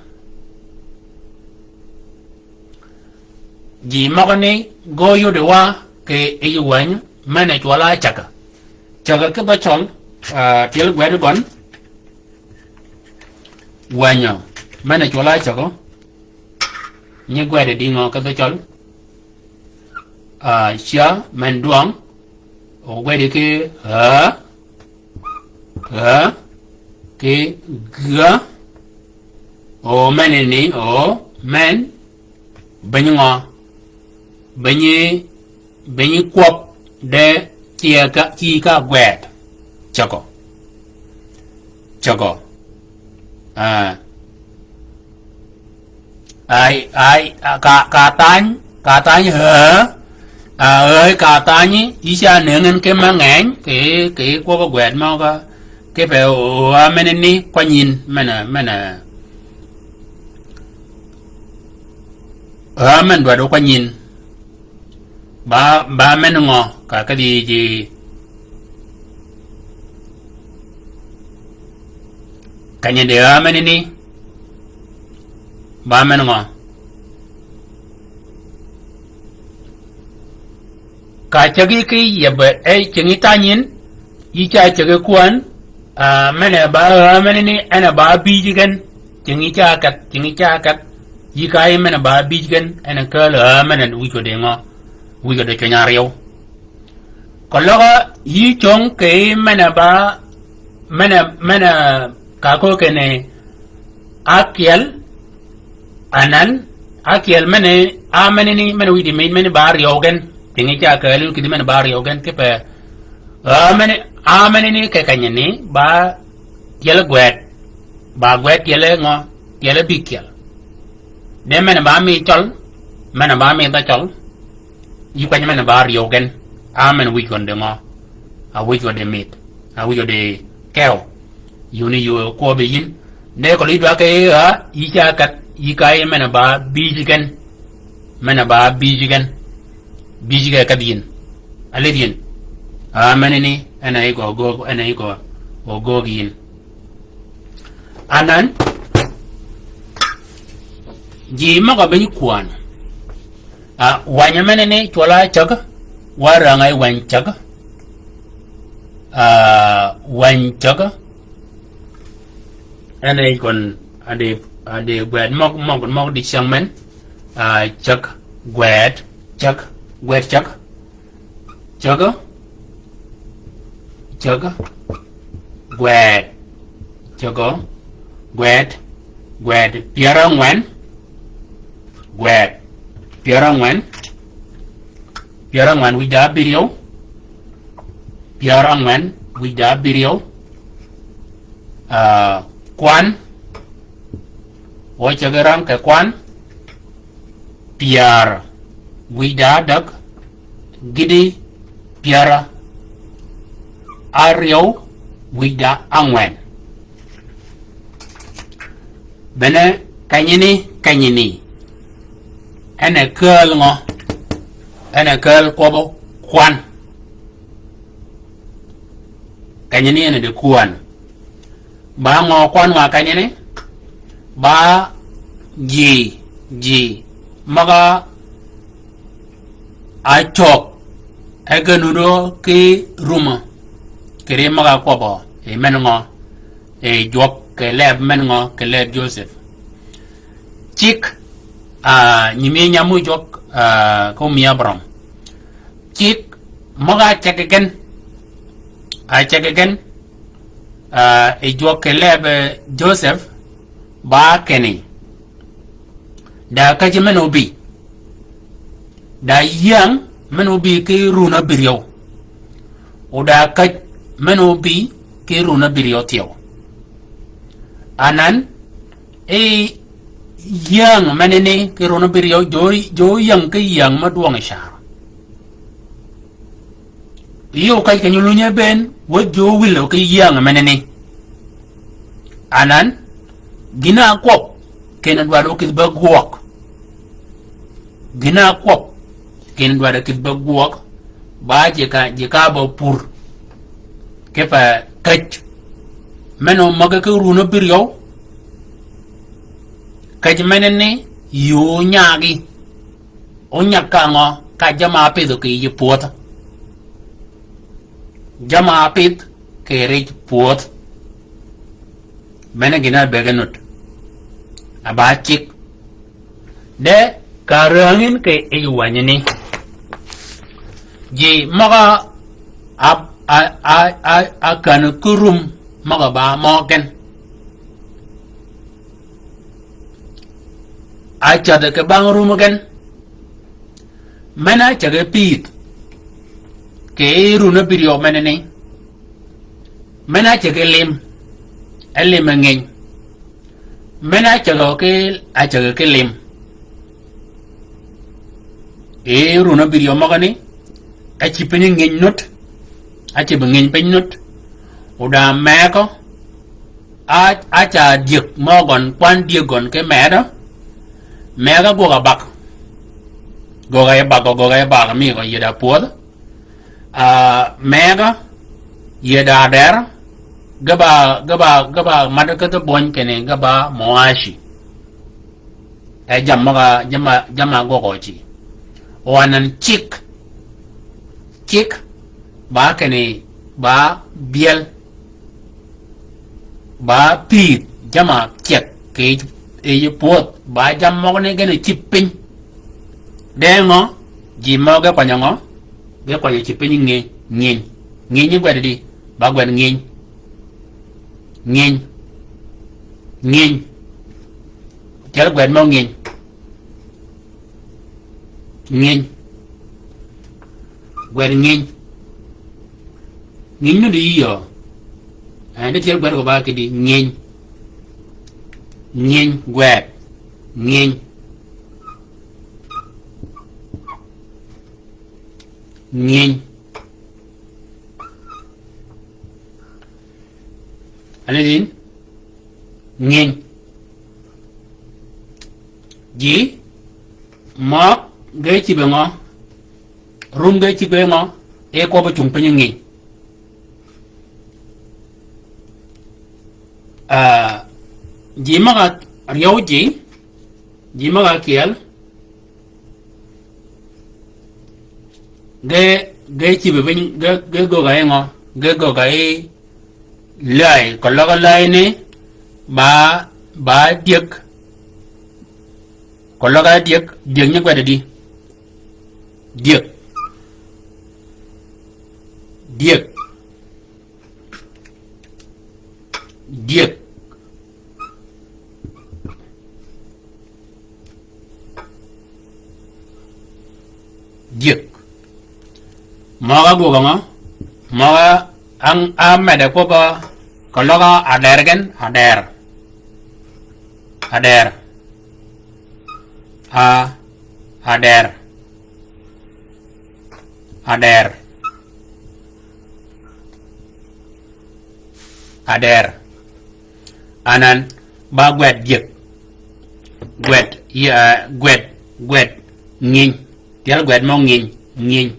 Ji møgø ni gø yodi wa kì yij wänyi men-a cwøl-a cäg. Cäg ki dhø cøl, a, tyel gwed gøn. Wänyi men-a cwøl-a cäg. Nyi gwed di ngø ki dhø cøl. A, ca men dwøng. O gwedi ki, ha, ha, ki, ga. O men ni, o men. Biny ngø. Biny, biny kwøb de, ci ka, ci ka gwed. Cägø. Cägø. A. Ai, ai, a, ka, ka thany, ka thany, hë, a, hë, ka thany, yï ca nëngi en ki me ngeny, kì, kì kwøb gwed mø ka, kipe, o, a, men ni, kwanyin, men, men, a, men dwaddi kwanyin. Ba, ba men ngø, ka kedhi ji. Kanyindi, a, menani, ba men ngø? Ka cägi ki yebbe, e, cingi tanyïn, yï ca cägi kwän, a, men-a ba, a, menani, en a ba bïj gen, cingi ca käth, cingi ca käth, yï ka yï men a ba bïj gen, en a kääl, a, men-a wïj ko di ngø, wïj ko di cweny aryew. Keløg yï cöng kì men-a ba, men-a, men-a ka köög kinni ákyel, anan, ákyel men-a, a, menani, men-a wïj di mïn, men-a ba ryew gen, cingi ca kääl kidhi men-a ba ryew gen, kipe, a, men-a, a, menani kì kanyini, ba tyel gwed, ba gwed tyel ngø, tyel bïkyel. De men-a ba mi cøl, men-a ba mi dhø cøl, yï kwany men-a ba ryew gen, a men wïj gøn di ngø, a wïj gøn di mït, a wïj gøn di kew, yuni yuu kwøbbi yïn, de keløg yï dwag ki, a, yï ca käth, yï ka yï men-a ba bïj gen, men-a ba bïj gen, bïj gen kädh yïn, a lidh yïn, a, menani, en a yï gø gøg, en a yï gø gøg yïn. Anan, ji møg-a beny kwän. A, wänyi menani cwøl-a cäg, wa räng-a yi wäny cäg. A, wäny cäg. En a yij gøn a di, a di gwed møg, møg, møg di cyäng men. A, cäg, gwed, cäg, gwed cäg. Cäg. Cäg. Gwed. Cäg. Gwed. Gwed. Pyär ángwen. Gwed. Pyär ángwen. Pyär ángwen wïj da ábïryew. Pyär ángwen wïj da ábïryew. Ah, kwan. Wø cägi räng kì kwan. Pyär wïj da ádäg. Gïti pyär áryew wïj da ángwen. Bene kenyini, kenyini. En a kääl ngø? En a kääl kwøbbø kwan. Kenyini en a di kwän. Ba ngø kwan wa kenyini? Ba ji, ji møg-a ácøg, e gen nuti ki rumø, kì ri møg-a kwøbbø yi men ngø? Yi jwøk kì leb men ngø? Kì leb Joseph. Cik, ah, nyimi nyam mø jwøk, ah, ko mi Abraham. Cik møg-a áceg gen, áceg gen, ah, yi jwøk kì leb, eh, Joseph, ba kinni. Da käjji men-a óbï. Da yäng men-a óbï ki run ábïryew. O da käj men-a óbï ki run ábïryew thyew. Anan, e yäng menani ki run ábïryew, jo, jo yäng ki yäng mø dwøng car. Yï okäj keny-a lunyi bënn, wä jwøw wïlø ki yäng menani. Anan, gïn-a ákwøb, kinni dwaddi okïdhi bä gwøg. Gïn-a ákwøb, kinni dwaddi okïdhi bä gwøg, ba ji ka, ji ka bä pur. Kipe käj. Men-a ómäggi ki run ábïryew. Käj menani, yï ónyagi. Ónyag ka ngø? Ka jamm-a ápidhø kì yij pwödh. Jamm-a ápidh kì rij pwödh. Mene gïn-a ábëggi nud. A ba cik. De ka räängin kì yij wänyi ni. Ji møg-a a, a, a, a, a känni ki rum møg-a ba mø gen. A cädhi kì bang rum gen. Men-a ácägi pïdh. Kì run ábïryew menani. Men-a ácägi lim. E lim e ngeny. Men-a ácägi ki, ácägi ki lim. E run ábïryew møgani. Ácïb piny ngeny nut. Ácïb ngeny piny nut. Oda meko. A, a ca dyëg mø gøn, kwan dyëg gøn ki medø. Mega gwøg a bak. Gwøg a bak, gwøg a bak, mi gø yie da pwödh. A, mega, yie da der. Ge ba, ge ba, ge ba mad ki dhø bwøny kinni ge ba mø áci. E jammì møg-a, jammì, jammì ágwøg-a ci. O anan cigg. Cigg. Ba kinni, ba byel. Ba pïdh, jammì cigg. Kì yij pwödh. Ba jammì møgani gïn-a cïb piny. De ngø, ji mø ge kwany-a ngø, ge kwany-a cïb piny ngïny, ngïny. Ngïny gwed di, ba gwed ngïny. Ngïny. Ngïny. Tyel gwed mø ngïny. Ngïny. Gwed ngïny. Ngïny nuti yï yø. En di tyel gwed ko ba kidi ngïny. Ngïny gwed. Ngïny. Ngïny. Ani din? Ngïny. Ji møg ge cïbe ngø? Rum ge cïbe ngø? E kwøb-a cung piny ngïny. Ah, ji møg-a ryew ji, ji møg-a kyel, ge, ge cïbe piny, ge, ge gögga yi ngø? Ge gögga yi läy, keløg läy ni, ba, ba dyëg, keløg dyëg, dyëg nyi gwed di. Dyëg. Dyëg. Dyëg. Dyëg. Møg-a gwøg-a ngø? Møg-a, a, a medde kwøb-a, keløg-a adær gen, adær. Adær. A, adær. Adær. Adær. Anan ba gwed dyëg. Gwed, ya, gwed, gwed. Ngïny. Tyel gwed mø ngïny, ngïny.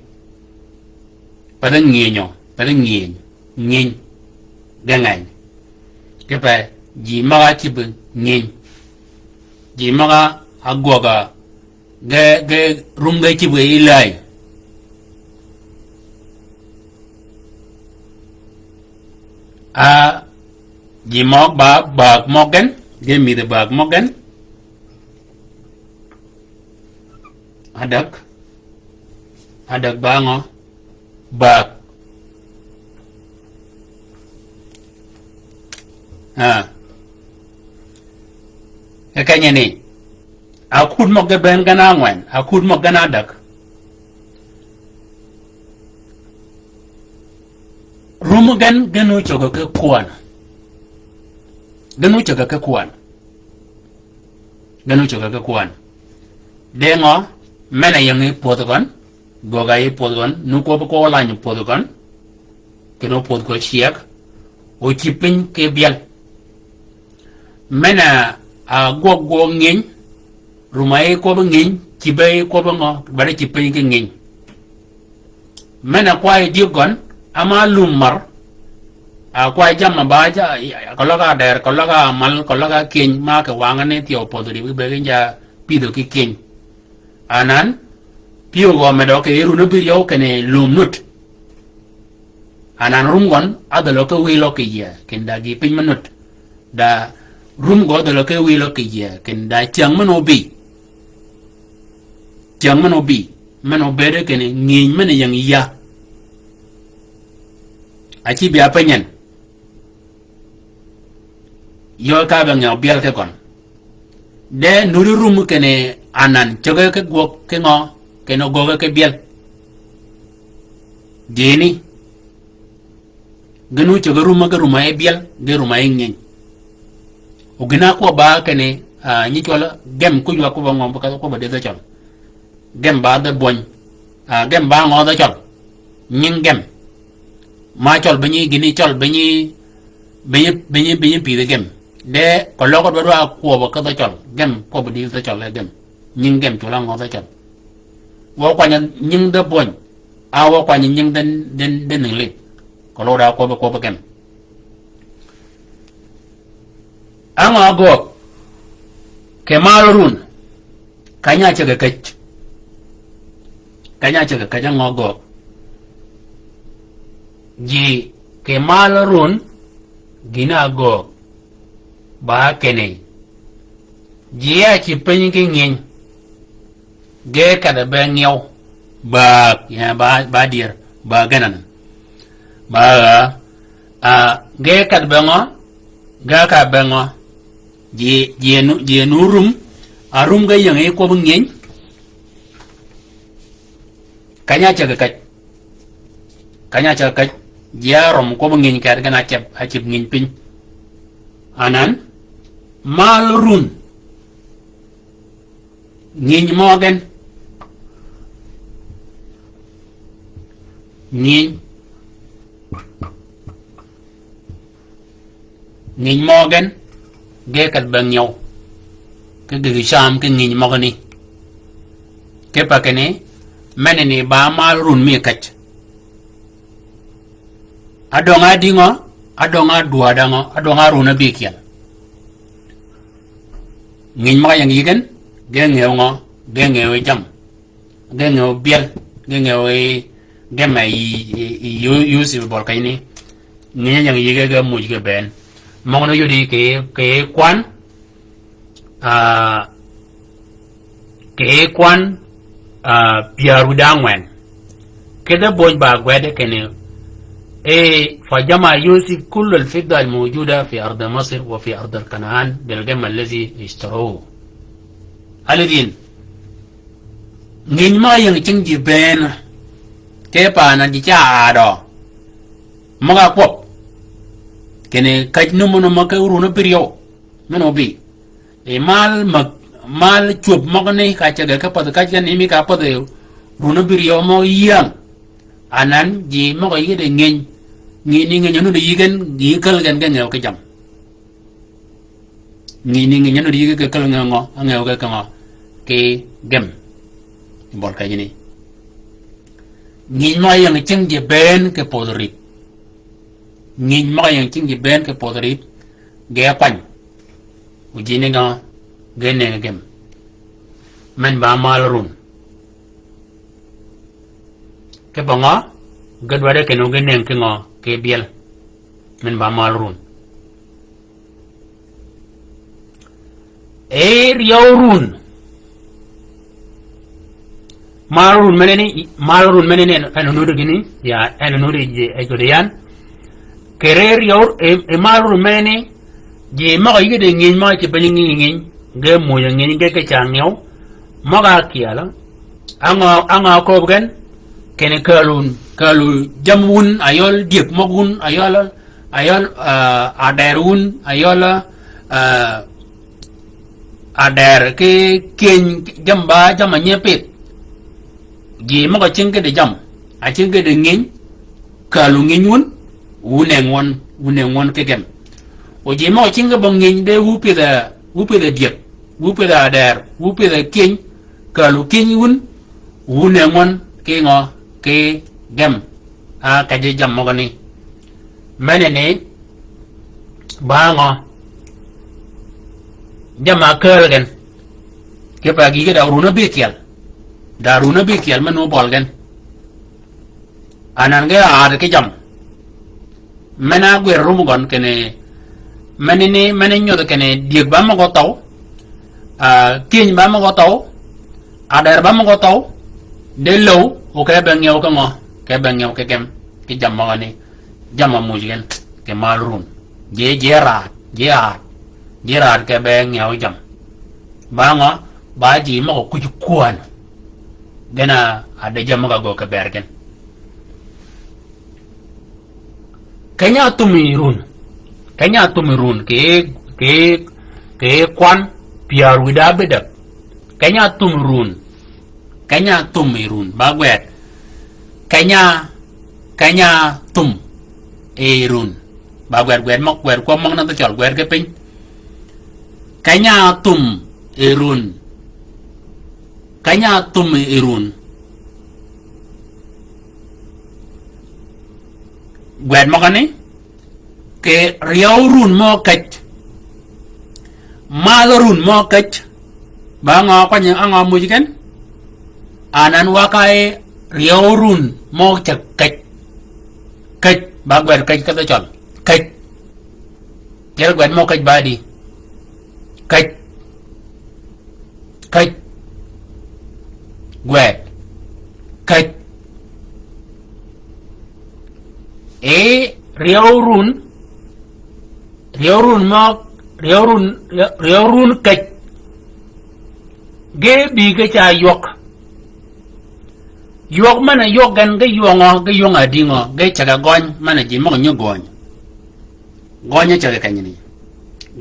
Path ngïny o, path ngïny, ngïny. Ge ngeny. Kipe ji møg-a cïbe ngïny. Ji møg-a gwøg-a ge, ge rum ge cïbe yi läy. A, ji møg ba bäg møg gen, ge mïdhi bäg møg gen. Adäg, adäg ba ngø? Bäg. Ah. E kenyi ni, akut møg ge bënn gen ángwen, akut møg gen ádäg. Rum gen, gen ócöggi ki kwøn. Gen ócöggi ki kwøn. Gen ócöggi ki kwøn. De ngø, men-a ying yi pwödh gøn, gögga yi pwödh gøn, nu kwøb ko lany pwödh gøn. Kinni opwödh ko cyeg, ocïb piny ki byel. Men-a, a, gwøg gwøg ngïny, rum-a yi kwøb ngïny, cïbe yi kwøb ngø, bad cïb piny ki ngïny. Men-a kwayi dyëg gøn, ama lum mar, a kwayi jammì ba ja, keløg-a adær, keløg-a mal, keløg-a kyëny, ma kì wangani thyew pödhi ribï be gïn ja pïdhø ki kyëny. Anan, pyëw gø medø kì yij run ábïryew kinni lum nut. Anan rum gøn, ádhölø ki wïlø kì yie, kinni da gïï piny me nut. Da rum gø ádhölø ki wïlø kì yie, kinni da cyäng men obï. Cyäng men obï, men obëëde kinni ngïny men ying yia. Acï bï apenyi en. Yø ka be ngew byel ki gøn. De nudi rum kinni anan cögge ki gwøg ki ngø, kinni ogögge ki byel. Gïni. Gïn ócöggi rum-a, ki rum-a yi byel, ki rum-a yi ngïny. O gïn-a kwøb ba kinni, ah, nyi cwøl gem ku ywag kwøb-a ngø, kwøb-a di dhø cøl. Gem ba dhø bwöny. Ah, gem ba ngø dhø cøl. Nying gem. Ma cøl be nyi gïni cøl be nyi, be nyi, be nyi, be nyi pïdhi gem. De, keløg dwadwa kwøb ki dhø cøl. Gem kwøb di dhø cøl, e gem. Nying gem cwøl-a ngø dhø cøl. Wø kwany nying dhø bwöny. A wø kwany nying dhø, dhø, dhø nïnglï. Keløg da kwøb, kwøb gem. Á ngø ágöög kì mal run? Keny-a áceg-a käj. Keny-a áceg-a käj, á ngø ágöög? Ji kì mal run, gïn-a ágöög ba kinni, ji ácïb piny ki ngïny, ge kedh-a be ngyeu, ba, ya, ba, ba dyër, ba gen anan. Ba, a, ge kedh-a be ngø, ge ka be ngø. Ji, ji enu, ji enu rum, a rum ge ying yi kwøb ngïny. Keny-a áceg-a käj. Keny-a áceg-a käj. Ji árøm kwøb ngïny kedi gen áceb, áceb ngïny piny. Anan, mal run. Ngïny mø gen. Ngïny. Ngïny mø gen, ge kedh-a be ngyeu. Ki gïg cam ki ngïny møgani. Kipe kinni, menani ba mal run mi käj. Adöng-a dï ngø, adöng-a dwadø ngø, adöng-a run ábïkyel. Ngïny møg-a ying yï gen, ge ngyeu ngø, ge ngyeu yi jam. Ge ngyeu byel, ge ngyeu yi gem-a yi, yi, yi, yu-, yusip bøl kenyani. Ngïny-a ying yï ge, ge muuj ge bënn. Møgani yodi kì, kì kwan, a, kì kwan, a, pyär wïdá ángwen. Kidhe böny ba gwed kinni, e, فجمع يوسف كل الفضة الموجودة في أرض مصر وفي أرض كنعان بالجمع الذي اشتروه. Alidhin. Ngïny mø ying cing ji bënn, ke pa na ji ca adø. Møg-a kwøb. Kinni käj num-a num-a ke run ábïryew. Men obï. E mal mag, mal cwöb møgani ka cege ke pädhi käj gen mi ka pädhi run ábïryew mø ying. Anan ji møg-a yï de ngïny. Ngïny ni ngïny nuti yï gen, yï käl gen ge ngew ki jam. Ngïny ni ngïny nuti yï ge käl ngew ngø, ngew ge ki ngø, ki gem. Bøl kenyani. Ngïny møg-a ying cing ji bënn ki pödhi rïp. Ngïny møg-a ying cing ji bënn ki pödhi rïp. Ge kwany. O ji ni ngø, ge nëngi gem. Men ba mal run. Kipe ngø, ge dwaddi kinni ge nëng ki ngø, ki byel. Men ba mal run. E ryew run. Mal run menani, mal run menani en, en onudi gïni, ya, en onudi ji, e jodi yan. Kì ryew, e, e mal run menani, ji møg-a yï de ngïny møg-a cïb piny ngïny ngïny, ge muuj ngïny ge ki ca ngew, møg-a kyel, á ngø, á ngø ákööb gen, kinni käl wun, käl wun jam wun, ayøl dyëg møg wun, ayøl, ayøl, a, adër wun, ayøl, a, adër ki kyëny jam ba, jam-a nyi pith. Ji møg-a cing ki di jam, a cing ki di ngïny, käl wu ngïny wun, wu nëng wøn, wu nëng wøn ki gem. O ji møg-a cing ki bø ngïny de wu pith-a, wu pith-a dyëg, wu pith-a adër, wu pith-a kyëny, käl wu kyëny wun, wu nëng wøn ki ngø, ki gem. A käjji jam møgani. Menani, ba ngø. Jam-a käl gen. Kipe gïge da run ábïkyel. Da run ábïkyel men obøl gen. Anan ge aad ki jam. Men-a ágwër rum gøn kinni, menani, men-a nyodh kinni dyëg ba møg-a óthøw, a, kyëny ba møg-a óthøw, adër ba møg-a óthøw, de löw, o ke be ngew ki ngø, ke be ngew ki gem, ki jam møgani, jam-a muuj gen, kì mal run. Ji, ji raad, ji aad, ji raad ke be ngew jam. Ba ngø, ba ji møg-a kuj kwän. Gen-a, a de jam møg-a göög kì bër gen. Keny-a áthum yi run. Keny-a áthum yi run. Kì, kì, kì kwan pyär wïdá ábïdäg. Keny-a áthum yi run. Keny-a áthum yi run. Ba gwed. Keny-a, keny-a áthum yi run. Ba gwed, gwed møg, gwed kwøb møg na dhø cøl, gwed ki piny. Keny-a áthum yi run. Keny-a áthum yi run. Gwed møgani, kì ryew run mø käj. Madh orun mø kej. Ba ngø kwany, a ngø muuj gen? Anan wa ka e ryew orun mø ceg kej. Kej, ba gwed kej kedhø cøl. Kej. Tyel gwed mø kej ba di. Kej. Kej. Gwed. Kej. E ryew orun, ryew orun mø, ryew orun, ryew orun kej. Ge bï ge ca ywøg. Ywøg men-a ywøg gen ge ywøg ngø, ge ywøg a di ngø, ge ceg-a gøny men-a ji møg-a nyi gøny. Gøny-a ceg-a kenyni.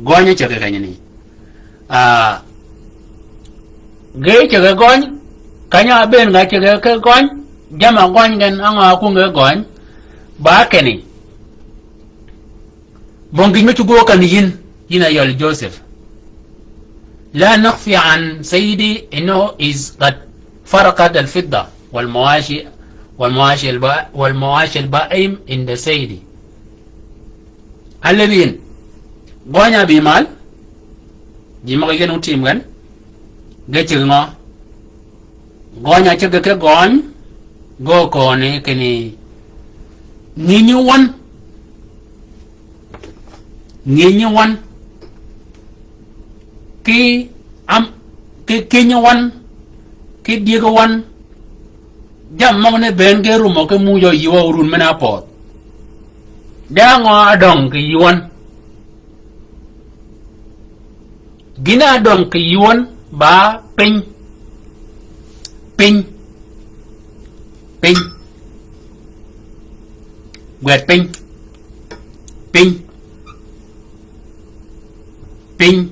Gøny-a ceg-a kenyni. Ah, ge ceg-a gøny, keny-a ábëën ga ceg-a ke gøny, jamm-a gøny gen, a ngø a kwöngi gøny, ba kenni. Bong gïn me cuggo kan yin, yin a yøl Joseph. لا نخفي عن سيدي إنه is قد فرقت الفضة والمواشي، والمواشي الب-، والمواشي البهائم عند سيدي. Alebin. Gøny-a bï mal. Ji møg-a gen ótim gen. Ge ceg ngø. Gøny-a ceg ke gøny. Ge ókööni kinni. Ngïnyi wøn. Ngïnyi wøn. Ki am, ki kinyi wøn. Ki dyëgi wøn. Jammì møgani bënn ge rumø ki muuj yïwa orun men-a ápödh. De ngø ádöng kì yïwøn? Gïn-a ádöng kì yïwøn ba piny. Piny. Piny. Gwed piny. Piny. Piny.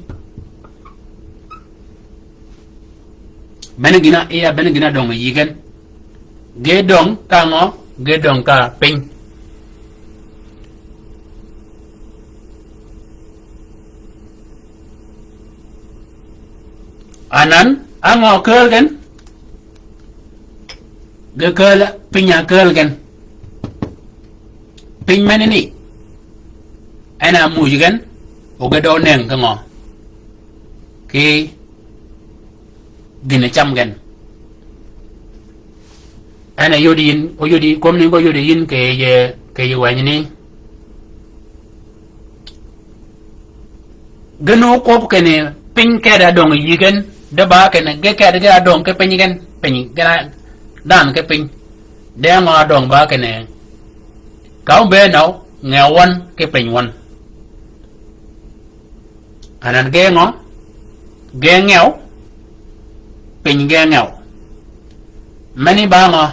Bene gïn-a, iya, bene gïn-a döng yï gen. Ge döng ka ngø, ge döng ka piny. Anan, a ngø kääl gen? Ge kääl, piny-a kääl gen. Piny menani, en a muuj gen, o ge dø neng ki ngø? Ki gïn-a cam gen. En a yodi yïn, o yodi, kwømni ko yodi yïn kì yij, kì yij wänyi ni. Gïn-a ókwøb kinni piny kedi ádöng yï gen, de ba kinni ge kedi ge ádöng ki piny gen, piny gen-a dhanhø ki piny. De ngø ádöng ba kinni, ka óbëën nø, ngew wøn ki piny wøn. Anan ge ngø, ge ngew, piny ge ngew. Meni ba ngø,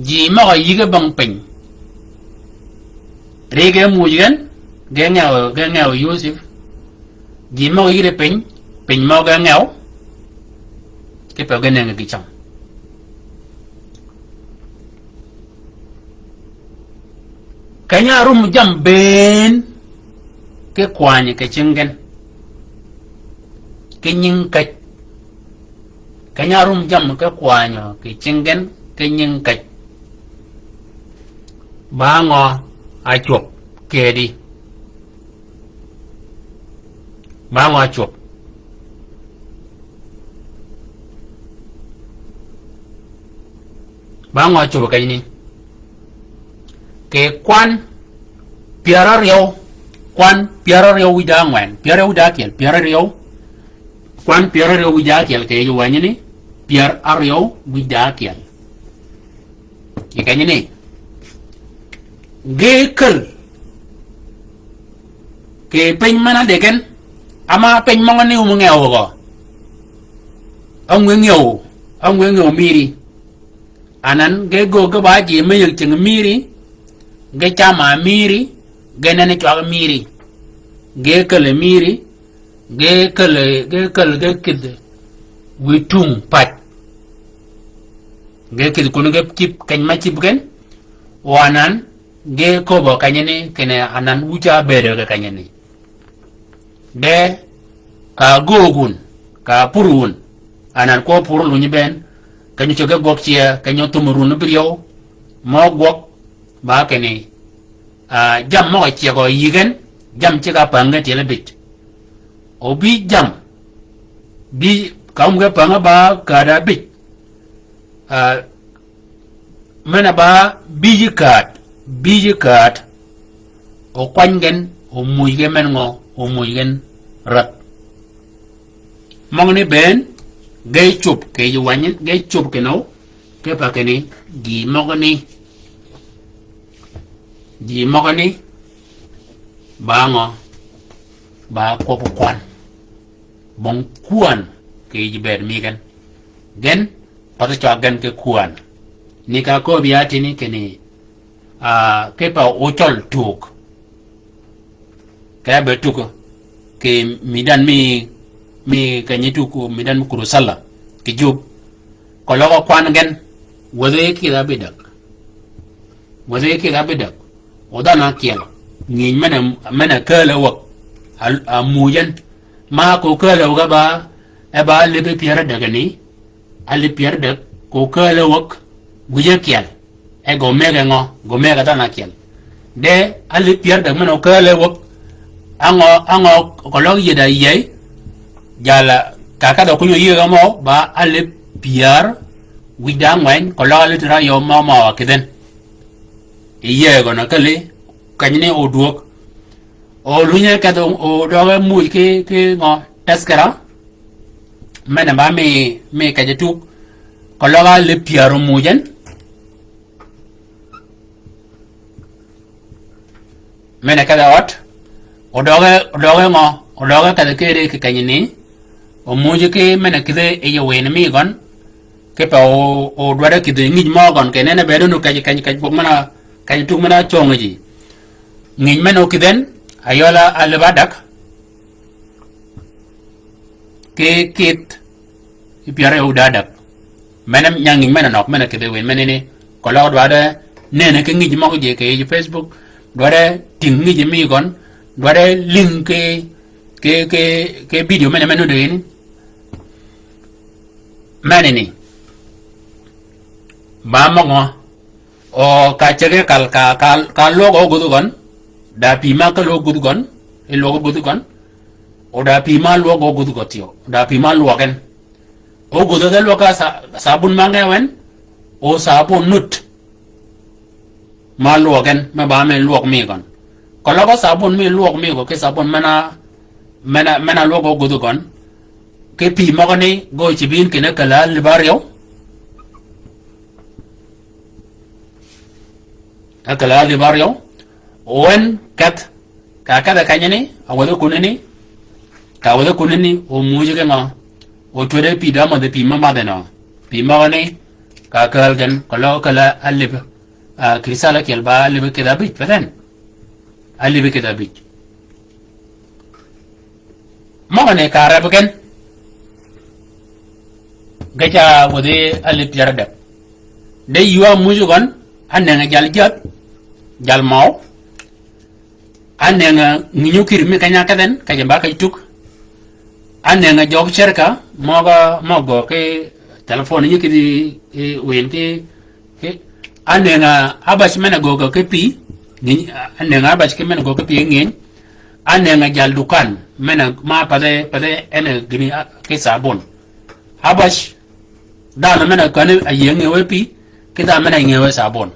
ji møg-a yïge bong piny. Ri ge muuj gen, ge ngew, ge ngew Yosep. Ji møg-a yïde piny, piny mø ge ngew. Kipe ge neng gï cam. Keny-a árum jammì bënn ki kwany kì cing gen. Ki nying kej. Keny-a árum jammì ki kwany kì cing gen, ki nying kej. Ba ngø ácwöb kedi? Ba ngø ácwöb? Ba ngø ácwöb kenyni? Kì kwan pyär áryew, kwan pyär áryew wïj da ángwen, pyär áryew wïj da ákyel, pyär áryew. Kwan pyär áryew wïj da ákyel kì yij wänyi ni, pyär áryew wïj da ákyel. Kì kenyni, ge käl kì piny men-a degen, ama piny møgani ómi ngew gø. Ángwe ngew, ángwe ngew mïri. Anan ge göög ge ba ji me yïg cing mïri, ge cam-a mïri, ge nenni cwag mïri. Ge käl mïri, ge käl, ge käl, ge kïdhi wïj tung pac. Ge kïdhi kun ge cïb keny ma cïb gen. O anan, ge köbbø kenyani, kinni anan wïj-a ábëëdø ge kenyani. De, ka göög wun, ka pur wun, anan kwøb pur lunyi bënn, keny óceg ge gwøg cyee, keny óthum run bïryew, mø gwøg, ba kinni, ah, jammì møg-a cyegø yï gen, jammì ceg-a päng gen tyel ábïj. Obïj jam. Bïj, ka wum ge päng-a ba kääd-a bïj. Ah, men-a ba bïj kääd, bïj kääd. Okwany gen, omuuj gen men ngø, omuuj gen rädh. Møgani bënn, ge cub, kì yij wänyi, ge cub kinøw, kipe kinni, ji møgani. Ji møgani, ba ngø, ba kwøb kwan. Bong kwan, kì yij bëëd mi gen. Gen, path cwag gen ki kwan. Ni ka köbbi ya tïni kinni, ah, kipe ocøl tug. Ke be tug, kì midan mi, mi kenyi tug midan mi Kurusalla, kì jub. Keløg kwan gen, wäthi kïdha bïdäg. Wäthi kïdha bïdäg. O dhanhø ákyel. Ngïj men-a, men-a kääl-a wäg. A, a muuj en. Ma ko kääl-a wäg e ba, e ba alïb pyär ádäg ni. Alïb pyär ádäg, ko kääl-a wäg. Wïj ákyel. E gø mëgge ngø, gø mëgge dhanhø ákyel. De, alïb pyär ádäg men-a okääl-a wäg. Á ngø, á ngø, keløg yïëd-a yïëy. Jal-a, ka kedh-a kuny-a yïëy ge mø, ba alïb pyär, wïj da ángweny, keløg alïb tïr áryew mø mø wa kïdhen. Yïëy gøn-a källi, kenyni odwöög. O lunye kedh o, odøge muuj ki, ki ngø, teskera. Men-a ba mi, mi kej-a tug. Keløg alïb pyär omuuj en. Men-a kedh-a ød, odøge, odøge ngø, odøge kedh-a kere kì kenyni, omuuj ki men-a kïdhe yij wïn mi gøn, kipe o, odwadde kïdhe ngïj mø gøn, kì nen-a bëëd nu kej, kej, kej gwøg men-a, kej tug men-a cöng ji. Ngïj men-a okïdhen, ayøl-a alïb ádäg, ki kïdh, pyär áryew da ádäg. Men-a nyangin men-a nøg, men-a kïdhi wïn, men-a ni, keløg dwaddi, nene ki ngïj møg ji kì yij Facebook, dwaddi tïng ngïj mi gøn, dwaddi lïng ki, ki, ki, ki video men-a men-a nuti ni. Men-a ni. Ba møg ngø, O ka cege kal ka, ka, ka lwøg ogudh gøn, da pï ma ka lwøg ogudh gøn, i lwøg ogudh gøn, o da pï ma lwøg ogudh gø thyew, da pï ma lwøg en. Ogudh ge lwøg ka sa-, sabun ma ngew en, o sabun nut. Ma lwøg en, me ba men lwøg mi gøn. Keløg sabun mi lwøg mi gø, ki sabun men-a, men-a, men-a lwøg ogudh gøn. Ki pï møgø ni, gø cïb yïn kinni kelli alïb áryew. Ákälli alïb áryew. O en kedh, ka kedh kenyani, a wäthi kunani, ka wäthi kunani, o muuj ki ngø, o cwöddi pï da mädhi pï ma madhi nø. Pï møgani, ka kääl gen, keløg källi alïb, a, kïrï sala ákyel ba alïb kïdhi abïj, pa then. Alïb kïdhi abïj. Møgani ka reb gen. Ge ca wäthi alïb pyär ádäg. De yuu a muuj gøn, ánëng-a jal jäth, jal møw. Ánëng-a ngïnyi okïr mi keny-a kedhen, keny-a ba kej tug. Ánëng-a jøg cerka, møg-a, møg-a gø ki telephone nyi kïdhi, i, wïn ki, Ki, ánëng-a ábäc men-a göög ki pï, ngïny, ánëng-a ábäc ki men-a göög ki pï ngïny, ánëng-a jal dukan, men-a ma pathi, pathi en gïni, a, ki sabun. Ábäc, dhanhø men-a känni a yïëy ngëwe pï, ki dhanhø men-a ngëwe sabun.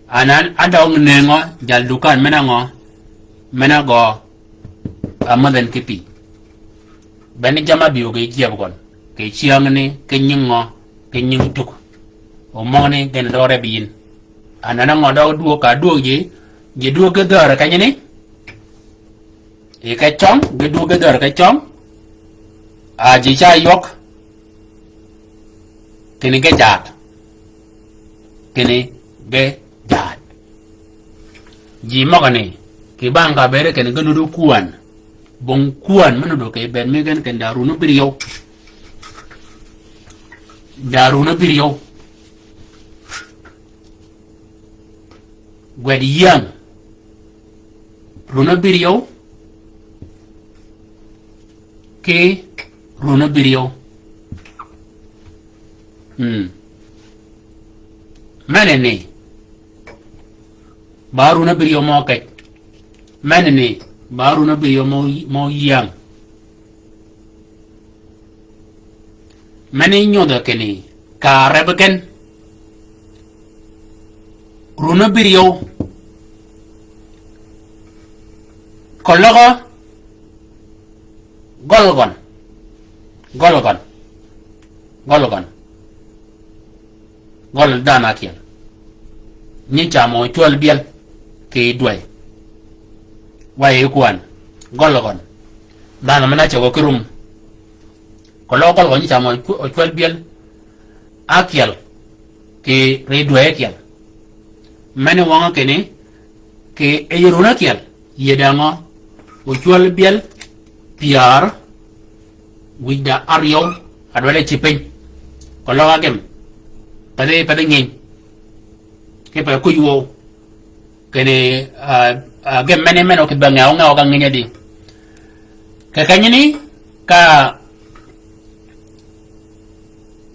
Anan, ádøng nëngø, jal dukan men-a ngø, men-a gø, a mädh en ki pï. Bene jamm-a bï wøg yi jieb gøn, kì cyängni, ki nying ngø, ki nying tug. O møgni gen døg reb yïn. Anan ngø døg dwög ka dwög ji, ji dwög ki dhäär kenyni. Yi ke cøng, ge dwög ge dhäär ke cøng. A ji ca ywøg. Kinni ge jaad. Kinni ge jaad. Ji møgani, kì bang ka bëëde kinni ge nuti kwän. Bong kwän me nuti kì bëëd mi gen kinni da run óbïryew. Da run óbïryew. Gwed yäng. Run óbïryew. Ki run óbïryew. Mm. Menani. Ba run óbïryew mø kej. Menani. Ba run abïryew mø, mø yäng. Meni nyodhø kinni, ka reb gen. Run abïryew. Koløg gøl gøn. Gøl gøn. Gøl gøn. Gøl dhanhø ákyel. Nyi camø cwäl byel kì dwäy. Wa yi kwan. Gøl gøn. Dhanhø men-a cägø ki rum. Keløg gøl gøn nyi camø cwäl byel ákyel kì ri dwäy ákyel. Meni wøngø kinni, kì yij run ákyel. Yie dangø, ocwäl byel, pyär, wïj da áryew, adwaddi cï piny. Keløg agem. Pedhi, pedhi nginy. Ki pe kuj wøw. Kinni, ah, ah, gem meni men-a kì be ngewø ngewø ka nginy adi. Kì kenyini, ka,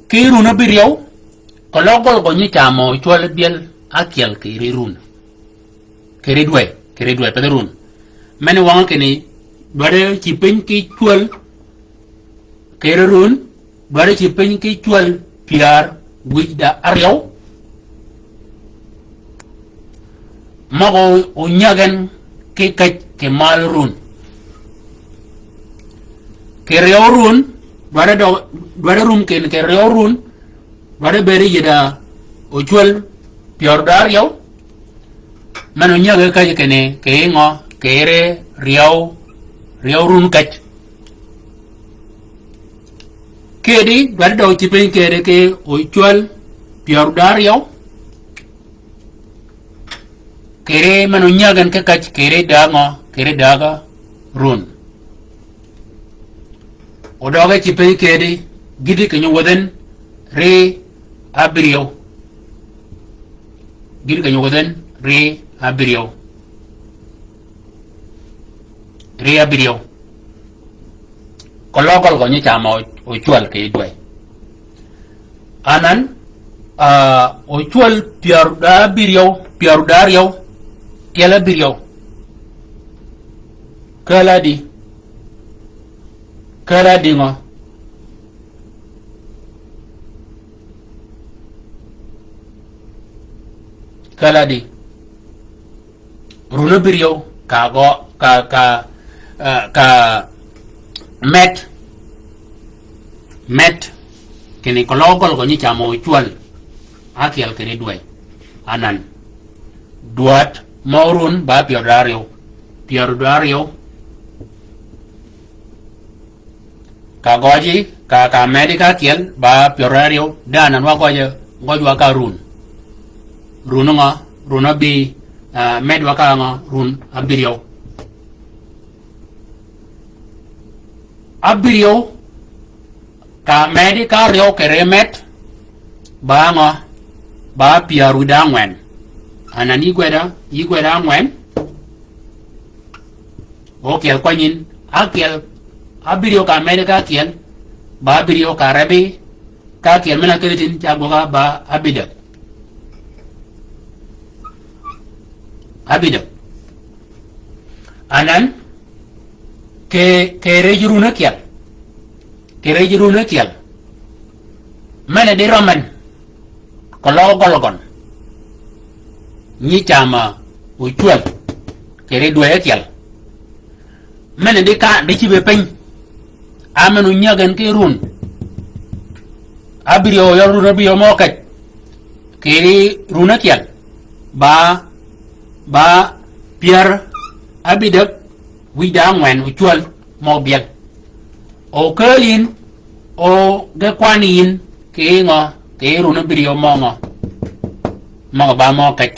ki run abïryew, keløg gøl gø nyi camø cwäl byel ákyel kì ri run. Kì ri dwäy, kì ri dwäy, pedhi run. Meni wøngø kinni, dwaddi cï piny ki cwäl, kì ri run, dwaddi cï piny ki cwäl pyär wïj da áryew. Møg-a onyäg en ki käj kì mal run. Kì ryew run, dwaddi dø, dwaddi rum kinni kì ryew run, dwaddi bëëd yie da ocwäl pyär da áryew. Men onyäg ki käj kinni, kì ngø, kì ri ryew, ryew run käj. Kedi, dwaddi dø cï piny kedi kì ocwäl pyär da áryew. Kì ri men onyäg en ki käj, kì ri dängø, kì ri dägø run. Odøge cï piny kedi, gïti kì nyi wädhen ri abïryew. Gïti kì nyi wädhen ri abïryew. Ri abïryew. Keløg gøl gø nyi camø ocwäl kì dwäy. Anan, ah, ocwäl pyär da abïryew, pyär da áryew, tyel abïryew. Käl adi. Käl adi ngø. Käl adi. Run abïryew ka gø, ka, ka, eh, ka met. Met. Kinni keløg gøl gø nyi camø cwäl. Ákyel kì ri dwäy. Anan. Dwäd mø run ba pyär da áryew. Pyär da áryew. Ka gøji, ka, ka medi ka ákyel, ba pyär da áryew, da anan wa gøje, gøj wa ka run. Run ngø, run abï, ah, med wa ka ngø, run abïryew. Abïryew, ka medi ka áryew kì ri med, ba ngø, ba pyär wïj da ángwen. Anan yï gwed da, yï gwed da ángwen. Okyel kwanyin, ákyel, abïryew ka medi ka ákyel, ba abïryew ka rebi, ka ákyel men-a ákeli tin ca gwøg-a ba abïdäg. Abïdäg. Anan, kì, kì rej run ákyel. Kì rej run ákyel. Men-a di rømmen. Keløg gøl gøn. Nyi camø ocwäl. Kì ri dwäy ákyel. Men-a di ka, di cïbe piny. A men onyäg en ki run. Abïryew yøl run abïryew mø käj. Kì ri run ákyel. Ba, ba pyär abïdäg wïj da ángwen ocwäl mø byel. O käl yïn, o ge kwan yïn, kì ngø, kì run abïryew mø ngø. Møg-a ba mø käj.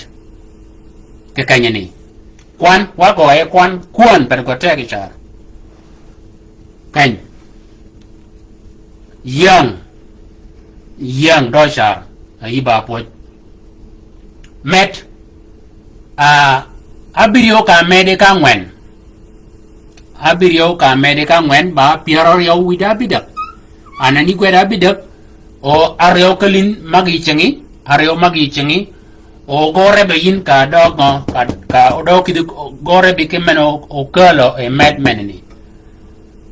Kì kenyini. Kwan, wa gø e kwan, kwän, per gø teg car. Keny. Yäng. Yäng dø car. A yï ba pwøj. Met. A, abïryew ka medi ka ángwen. Abïryew ka medi ka ángwen ba pyär áryew wïj da abïdäg. Anan yï gwed abïdäg. O áryew kelin magi cingi, áryew magi cingi. O gore be yin ka døg ngø, ka, ka o døg kidhi gore bi ki men o, o kelo e med meneni.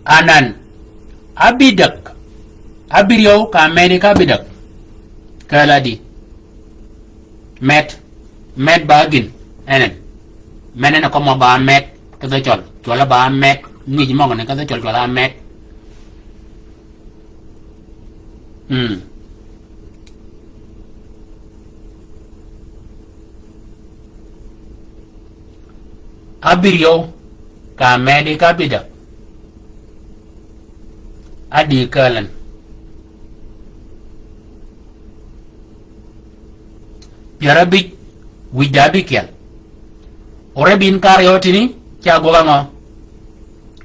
Anan, abidek, abiryew ka medi ka abidek. Kela di. Med, med ba gin, enen. Menen ko mo ba med, kedhe chol, chol ba med, ngij mo ne kedhe chol, chol a med. Mm. Abiryew, ka medi ka abidek. Adi kelen. Pyär abij, wij da abikyel. Ore bin kar yo tini, cha goga ngø.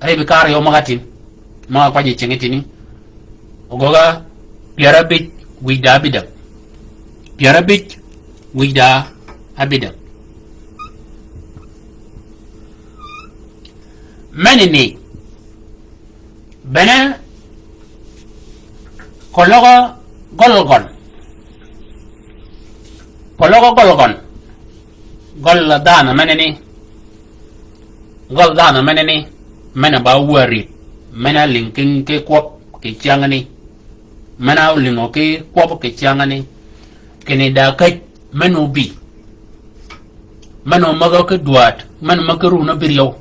Ai bi kar yo maga tin. Maga kwaji chingi tini. Ogoga pyär abij, wij da abidek. Pyär abij, wij da abidek. Meneni, bene, koløg gøl gøn. Koløg gøl gøn. Gøl dhanhø meneni. Gøl dhanhø meneni. Mene ba wari. Mene ling king ki kwøb ki changani. Mene ling ki kwøb ki changani. Kini da kaj. Men obi. Men omögø ki dwaad. Men omögø ki run abiryew.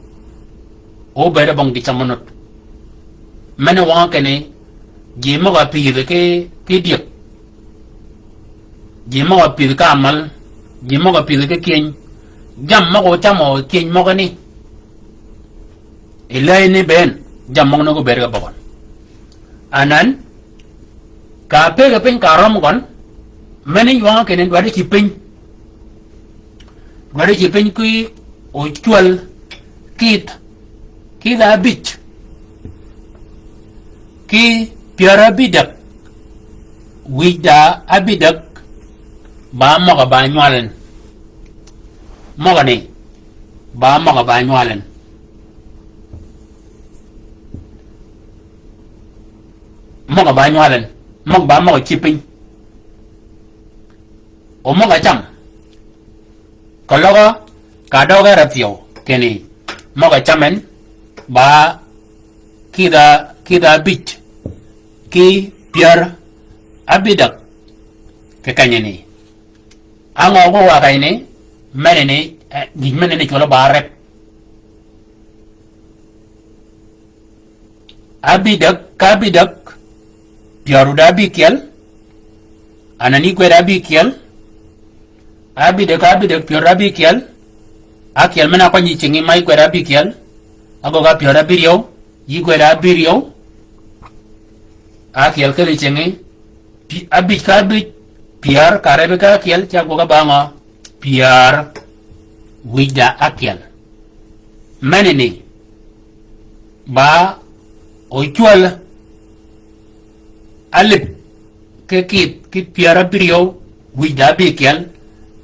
Obede bong gi camonut. Men owang kini. Ji møg-a pidhi ki, ki dyëg. Ji møg-a pidhi ka mal. Ji møg-a pidhi ki kieny. Jam møg-a ocamo kieny møgani. I ley ni ben. Jam møgani gubed ka bøgøn. Anan. Ka pege piny ka røm gøn. Meni ywang kene dwaddi ci piny. Dwaddi ci piny ki ocwäl kidh, kidh abij. Ki pyär abidek. Wij da abidek. Ba møg-a ba nywalen. Møg-a ni. Ba møg-a ba nywalen. Møg-a ba nywalen. Møg-a ba møg-a ci piny. O møg-a cam. Keløg ka døge rethyew. Kini. Møg-a cam en. Ba kidha, kidha abij. Ki pyär abidek. Ki kenyeni. Angø gu wa kanyeni. Meneni, eh, gïj meneni cwøl ba rep. Abidek, ka abidek, pyär da abikyel, anan yi kwed abikyel, abidek, ka abidek, pyär da abikyel, akyel men-a kwany yi cingi ma yi kwed abikyel, agøg-a pyär abiryew, yi kwed abiryew, akyel keli cingi, Pi-, abij ka abij, pyär, ka reb ka akyel, ca gwøg-a ba ngø, pyär, wij da akyel. Meneni, ba, ocwäl, alip, ki kidh, ki pyär abiryew, wij da abikyel,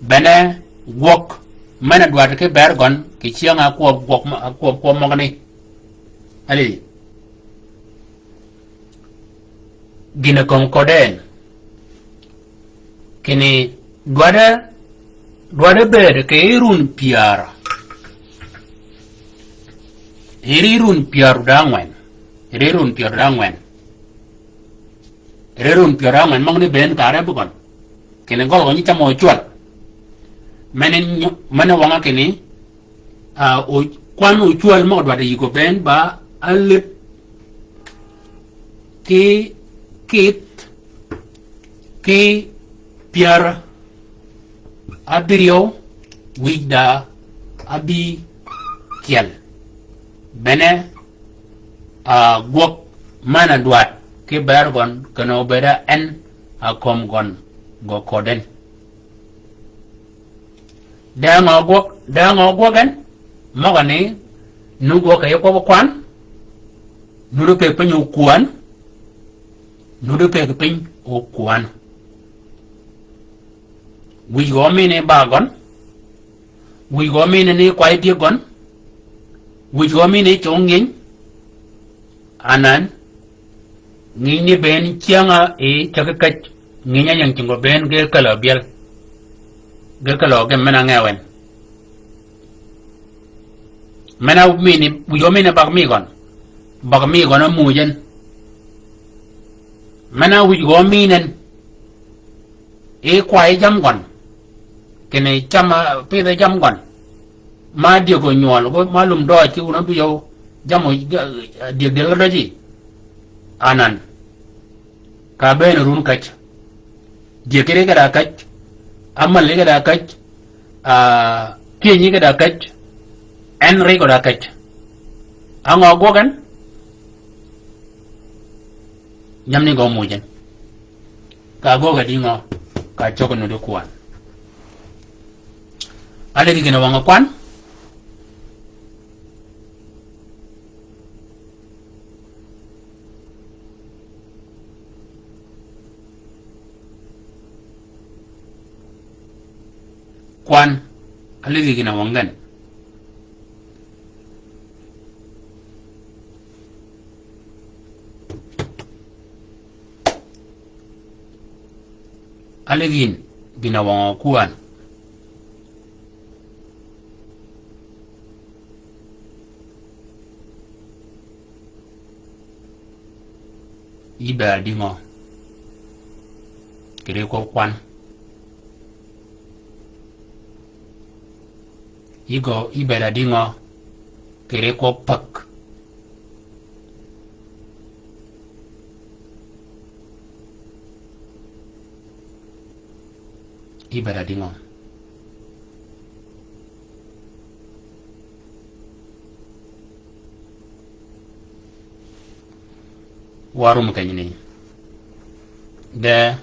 bene, gwøg, men-a dwaddi ki ber gøn, kì cyäng-a kwøb gwøg mø-, kwøb kwøb møgani. Alili. Gïn-a kömi köddi en. Kinni dwadde, dwadde bëëd kì yij run pyär. Yij run pyär da ángwen. Yij run pyär da ángwen. Yij run pyär da ángwen, møgani bënn kare bï gøn. Kinni gøl gø nyi cam ocwäl. Mene nyo-, mene wøng-a kinni, a, o-, kwan ocwäl møg-a dwaddi yïg gø bënn ba alip ki kidh ki pyär abiryew wij da abikyel. Bene, a, gwøg men-a dwaddi ki ber gøn kinni obëëd en a kömi gøn gø köddi en. De ngø gwøg, de ngø gwøg en, møgani, nu gwøg kì yij kwøb kwan, nu di pëggi piny okwän, nu di pëggi piny okwän. Wij gø mini ba gøn, wij gø mini ni kway dyëg gøn, wij gø mini cong ngïny, anan, ngïny ni bënn cyäng-a yi cägi käj, ngïny-a ying cinggø bënn ge käl-a byel. Ge keløg gen men-a ngewen. Men-a mini, wïj gø mini bag mi gøn. Bag mi gøn a muuj en. Men-a wïj gø minen. I kwayi jam gøn. Kinni cam-a pidhe jam gøn. Ma dyëg onywøl, ma lum døøj ki wun a bï yøw. Jam o, dyëg dyel ka døji. Anan. Ka bëën run käj. Dyëg kiri ka da käj. Amal ka da käj. Ah, kyenyi ka da käj. En ri ka da käj. Á ngø gwøg en? Nyam ni gø muuj en. Ka gwøg a di ngø? Ka cøg nuti kwan. Alidhi gïn a wøng kwan. Kwan, alidhi gïn a wøng gen. Alidhi gïn, gïn a wøng kwan. Yï bëëd a di ngø? Kì ri kwøb kwan. Yï gø, yï bëëd a di ngø? Kì ri kwøb päg. Yï bëëd a di ngø? Wa rum kenyni. De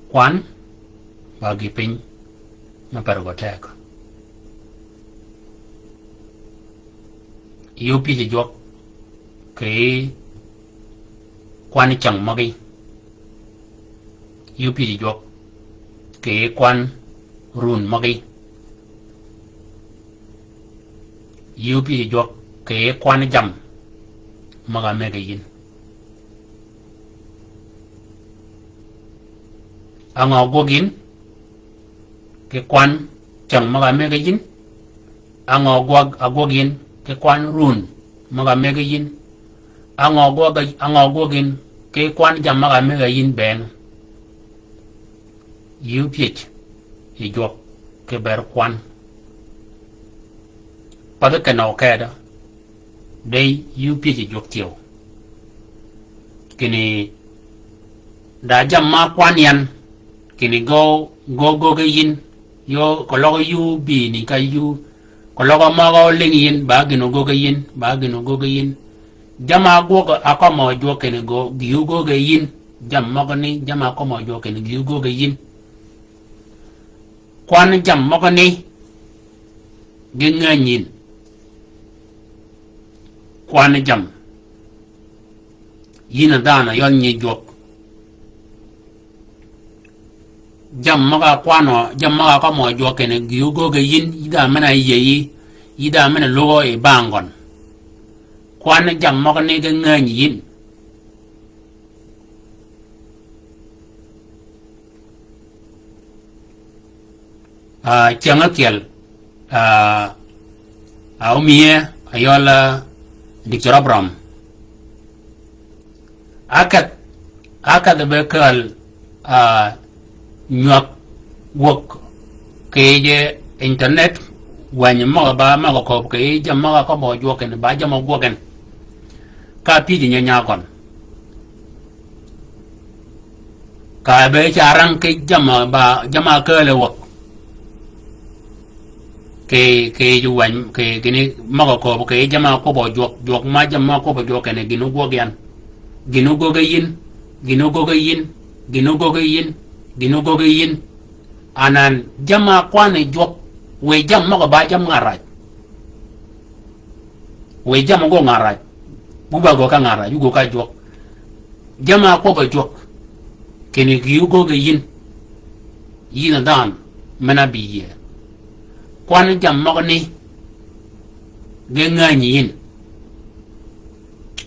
kwan ba gï piny me per gø teg. Yï ópyëj jwøk kì kwan cäng møgí. Yï ópyëj jwøk kì kwan run møgí. Yï ópyëj jwøk kì kwan jammì møg-a mëggi yïn. Á ngø gwøg yïn kì kwan cäng møg-a mëggi yïn? Á ngø gwøg, á gwøg yïn kì kwan run møg-a mëggi yïn? Á ngø gwøg, á ngø gwøg yïn kì kwan jammì møg-a mëggi yïn bënn? Yï ópyëj yi jwøk kì bër kwan. Path kenø keda. De yï ópyëj yi jwøk thyew. Kinni da jammì ma kwan yan, kinni gø, gø, gø ge yïn, yø, keløg yï óbïni ka yï, keløg møg-a ólïngi yïn, ba gïn ogöggi yïn, ba gïn ogöggi yïn. Jammì a gwøg a kømmø jwøk kinni gø, gï ógöggi yïn, jammì møgani, jammì a kømmø jwøk kinni gï ógöggi yïn. Kwan jammì møgani ge ngänyi yïn. Kwan jammì. Yïn a dhanhø yøl nyi jwøk. Jammì møg-a kwanø, jammì møg-a kømmø jwøk kinni gï ógöggi yïn, yï dhanhø men-a yïëyi, yï dhanhø men-a lugø yi bang gøn. Kwan jammì møgani ge ngänyi yïn. Ah, cyäng ákyel, ah, ah, omiye, ayøl, ah, Diktor Abraham. Ákadh, ákadh be kääl, ah, nywag gwøg kì yij internet, wänyi møg-a ba møg-a kööb kì yij jammì møg-a kømmø jwøk kinni ba jammì ogwøg en. Ka pyëj nyi nya gøn. Ka be ca rang kì jammì ba, jammì a kääl e wäg. Kì, kì yij wänyi, kì, kinni møg-a kööb kì yij jammì a kwøbbø jwøk, jwøk ma jammì ma kwøbbø jwøk kinni gïn ógwøg yan. Gïn ógöggi yïn, gïn ógöggi yïn, gïn ógöggi yïn, gïn ógöggi yïn. Anan jammì a kwan yi jwøk, wë jammì møg-a ba jammì ngarraj. Wë jammì gø ngarraj. Bu ba gø ka ngarraj, bu gø ka jwøk. Jammì a kwøbbø jwøk. Kinni gï ógöggi yïn. Yïn a dhanhø men-a bï yïëy. Kwan jammì møgani ge ngänyi yïn.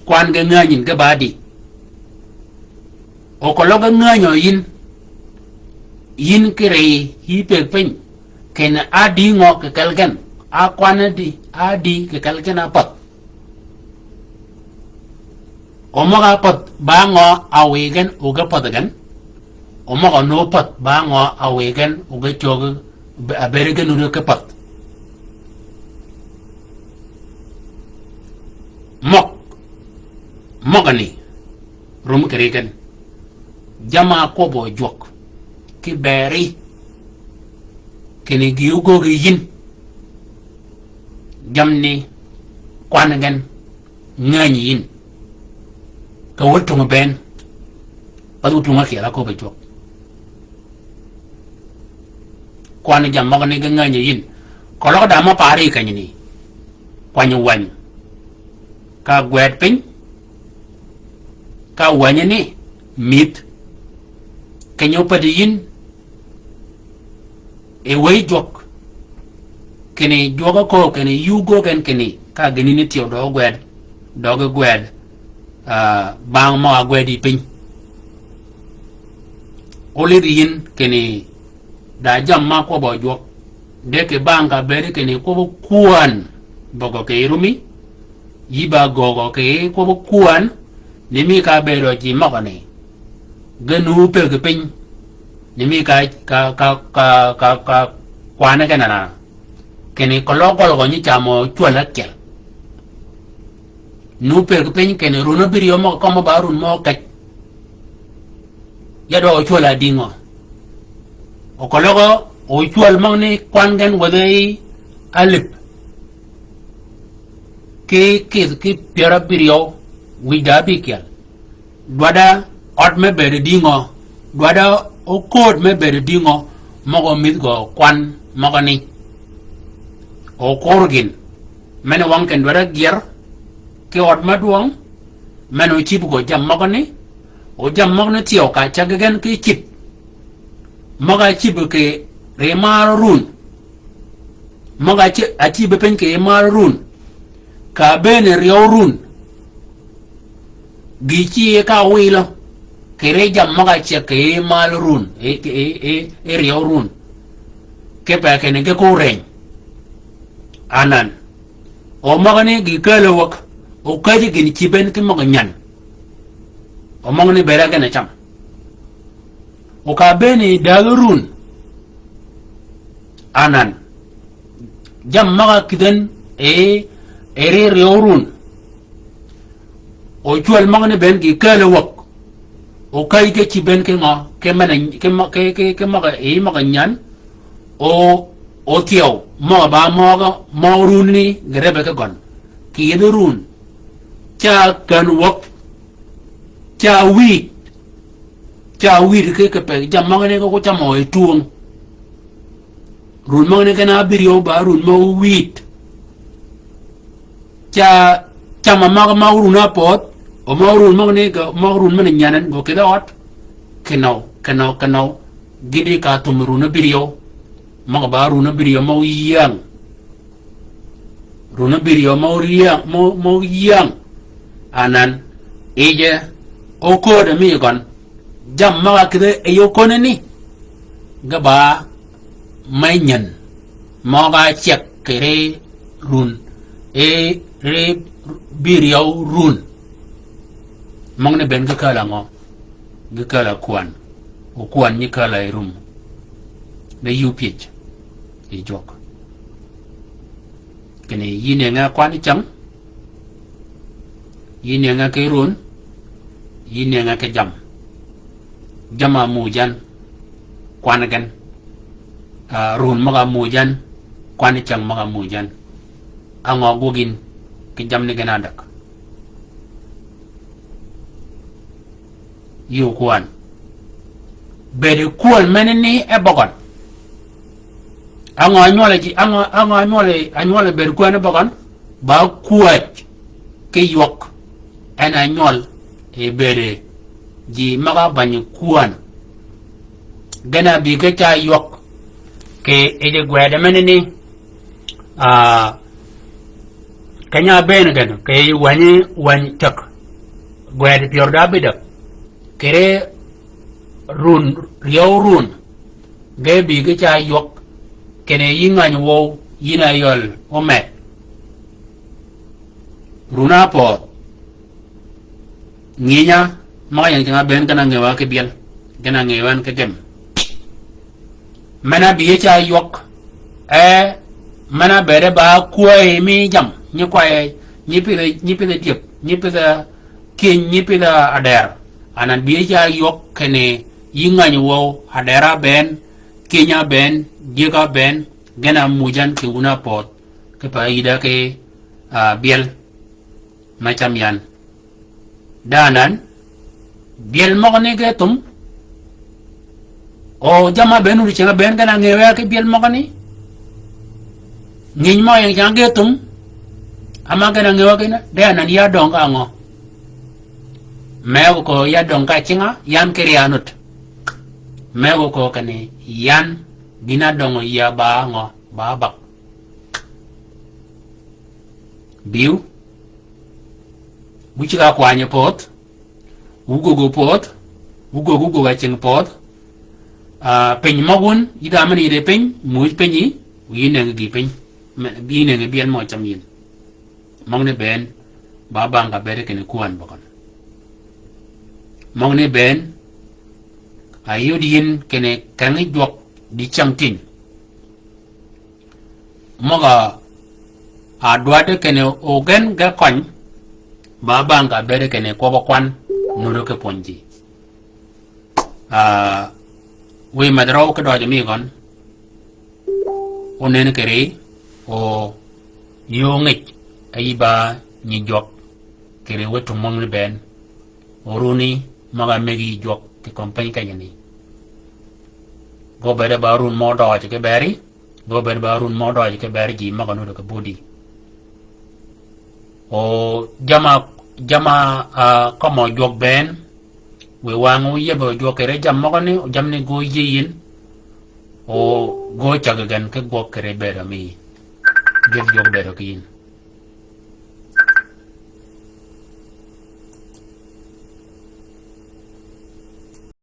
Kwan ge ngänyi yïn ge ba di. O keløg ge ngänyø yïn. Yïn ki rï, yï pëggi piny. Kinni ádï ngø kì kelli gen. Á kwanni dï, ádï kì kelli gen ápath. O møg-a path ba ngø a wiy gen o ge path gen. O møg-a nuti path ba ngø a wiy gen o ge cöggi, be-, a bëëd gen nuti ki path. Møg, møgani, rum kì ri gen. Jamm-a ákwøbbø jwøk, ki bëri, kinni gï ógöögi yïn. Jammì ni kwanni gen. Ngänyi yïn. Ka wun tung bënn. Path wun tung ákyel áköbbi jwøk. Kwanni jammì møgani ge ngänyi yïn. Keløg da mø pari kenyini. Kwanyi wäny. Ka gwed piny. Ka wänyi ni. Mïdh. Keny-a ópäddi yïn. E wëy jwøk. Kinni jwøk ákööb kinni yï ógöög gen kinni. Ka gïn ni thyew døøg gwed. Døøg gwed. Ah, bang mø a gwed yi piny. Ólidh yïn kinni da jammì ma kwøbbø jwøk. De kì bang ka bëëd kinni kwøbbi kwän. Bøgø kì rumi. Yï ba göögø kì kwøbbi kwän, ni mi ka bëëdø ji møgani. Ge nuti pëggi piny, ni mi ka, ka, ka kwanni gen ana. Kinni keløg gøl gø nyi camø cwäl ákyel. Nuti pëggi piny kinni run ábïryew møg-a kømmi ba run mø kej. Ya døøg ocwäl ádï ngø. O keløg gø ocwäl møgani kwan gen wädhi alip. Ki kïdhi ki pyär ábïryew wïj da ábïkyel. Dwadda ød me bëëd dïngø. Dwadda okööd me bëëd dïngø. Møg-a ómïdh gø kwan møgani. Okur gïn. Men-a wang kinni dwadda gyër. Ki ød me dwøng. Men-a ócïb gø jammì møgani. O jammì møgani thyew ka cäggi gen ki cïb. Møg-a ácïb kì ri mar run. Møg-a ácï-, ácïb piny kì mar run. Ka bënn ryew run. Gï cï ka wïlø. Kì ri jammì møg-a ceg kì mar run. E, e, e, e ryew run. Kipe kinni ge ko reny. Anan. O møgani gï käl-a wäg. O käjji gïn cïb en ki møg-a nyan. O møgani bëëd gen-a cam. O ka bënn dägi run. Anan. Jammì møg-a kïdhi en e, e ri ryew run. O cwäl møgani bënn gï käl-a wäg. O käjji ge cïb en ki ngø, ki men-a, ki mø-, ki, ki, ki møg-a, e møg-a nyan. O, o thyew, møg-a ba møg-a, møg-a run ni, gï rebbi ki gøn. Kïdhi run. Ca kän wäg. Ca wït. Ca wït ki, ki pe, jammì møgani ko, ko camø e twöng. Run møgani gen-a ábïryew ba run mø wït. Ca, camø møg-a mø run ápödh, o mø run møgani gø, mø run men-a nyan en gø kïdhi ød. Kinøw, kinøw, kinøw. Gïn di ka thum run ábïryew. Møg-a ba run ábïryew mø yäng. Run ábïryew mø yäng, mø, mø yäng. Anan, yije, okööd mi gøn. Jammì møg-a kïdhi e yø köni ni. Ge ba, me nyan. Møg-a ceg kì ri run. E ri bïryew run. Møgani bënn ge käl-a ngø. Ge käl-a kwan. O kwan nyi käl-a yi rum. De yï pyëj. Yi jwøk. Kinni yï nënge kwan cäng. Yï nënge ki run. Yï nënge ki jammì. Jammì-a muuj yan. Kwan gen. Ah, run møg-a muuj yan. Kwan cäng møg-a muuj yan. Á ngø gwøg yïn. Ki jammì ni gen-a däg. Yï okwan. Bëëd kwän men-a ni e bøgøn. Á ngø ánywøl ji, á ngø, á ngø ánywøl, ánywøl bëëd kwän e bøgøn. Ba kwäj. Ki ywøg. En ánywøl. E bëëd. Ji møg-a bänyi kwän. Gen-a bï ge ca ywøg. Kì yij gwed men-a ni. Ah, keny-a bënn gen, kì yij wänyi, wäny cäg. Gwed pyär da ábïdäg. Kì ri run, ryew run. Ge bï ge ca ywøg kinni yï ngäny wøw, yïn a yøl ómed. Runa pödh. Ngïnya, møg-a ying cinga bënn gen-a ngëwa ki byel, gen-a ngëwa ki gem. Men-a bï yï ca ywøg, e, men-a bëëde ba kwäy mi jammì, nyi kwäy, nyi pïdhe, nyi pïdhe dyëg, nyi pïdhe kïny, nyi pïdhe adër. Anan bï yï ca ywøg kinni yï ngäny wøw, adër-a bënn, kïny-a bënn, dyëg-a bënn, gen-a muujan kì wun-a pödh, ki pa yïda ki, a, byel. Me cam yan. Danan, byel møgani ge thum. O jamm-a bënn wun cinga bënn gen-a ngëwa ki byel møgani. Ngïny møg-a ying cinga ge thum. Ama gen-a ngëwa gen, danan ya døng ka ngø. Me gø ko ya døng ka cinga, yan ki rya nud. Me gø ko kinni yan, bïn-a døng ya ba ngø, ba bag. Bïw. Wu cigg-a kwany pödh. Wu gog pödh. Wu gog, wu gog-a cing pödh. A, piny møg wun, yï da men yïde piny, muuj piny yï, wu yï nëngi gï piny. Me, yï nëngi byel mø cam yïn. Møgani bënn, ba bang ka bëëde kinni kwän bøgøn. Møgani bënn, a yud yïn kinni kängi jwøk di cäng tïny. Møg-a dwaddi kinni ogen ge køny, ba bang ka bëëde kinni kwøb-a kwan, nuti ki pwönyi ji. A, wiy medh røw ki døøj mi gøn, onen kiri, o yöö ngij, a yï ba nyi jwøk, kiri wë tum møgani bënn, o runi, møg-a mëggi jwøk, kì kömi piny kenyani. Ge obëëde ba run mø døøj ki beri, ge obëëde ba run mø døøj ki beri ji møg-a nuti ki budi. O jamm-a, jamm-a, a, kømmø jwøk bënn, wiy wang-a óyebbi jwøk kiri jammì møgani, o jammì ni ge óyïëy yïn, o ge ócägi gen ki gwøg kiri bëëdø mi. Gyëdh jwøk bëëdø ki yïn.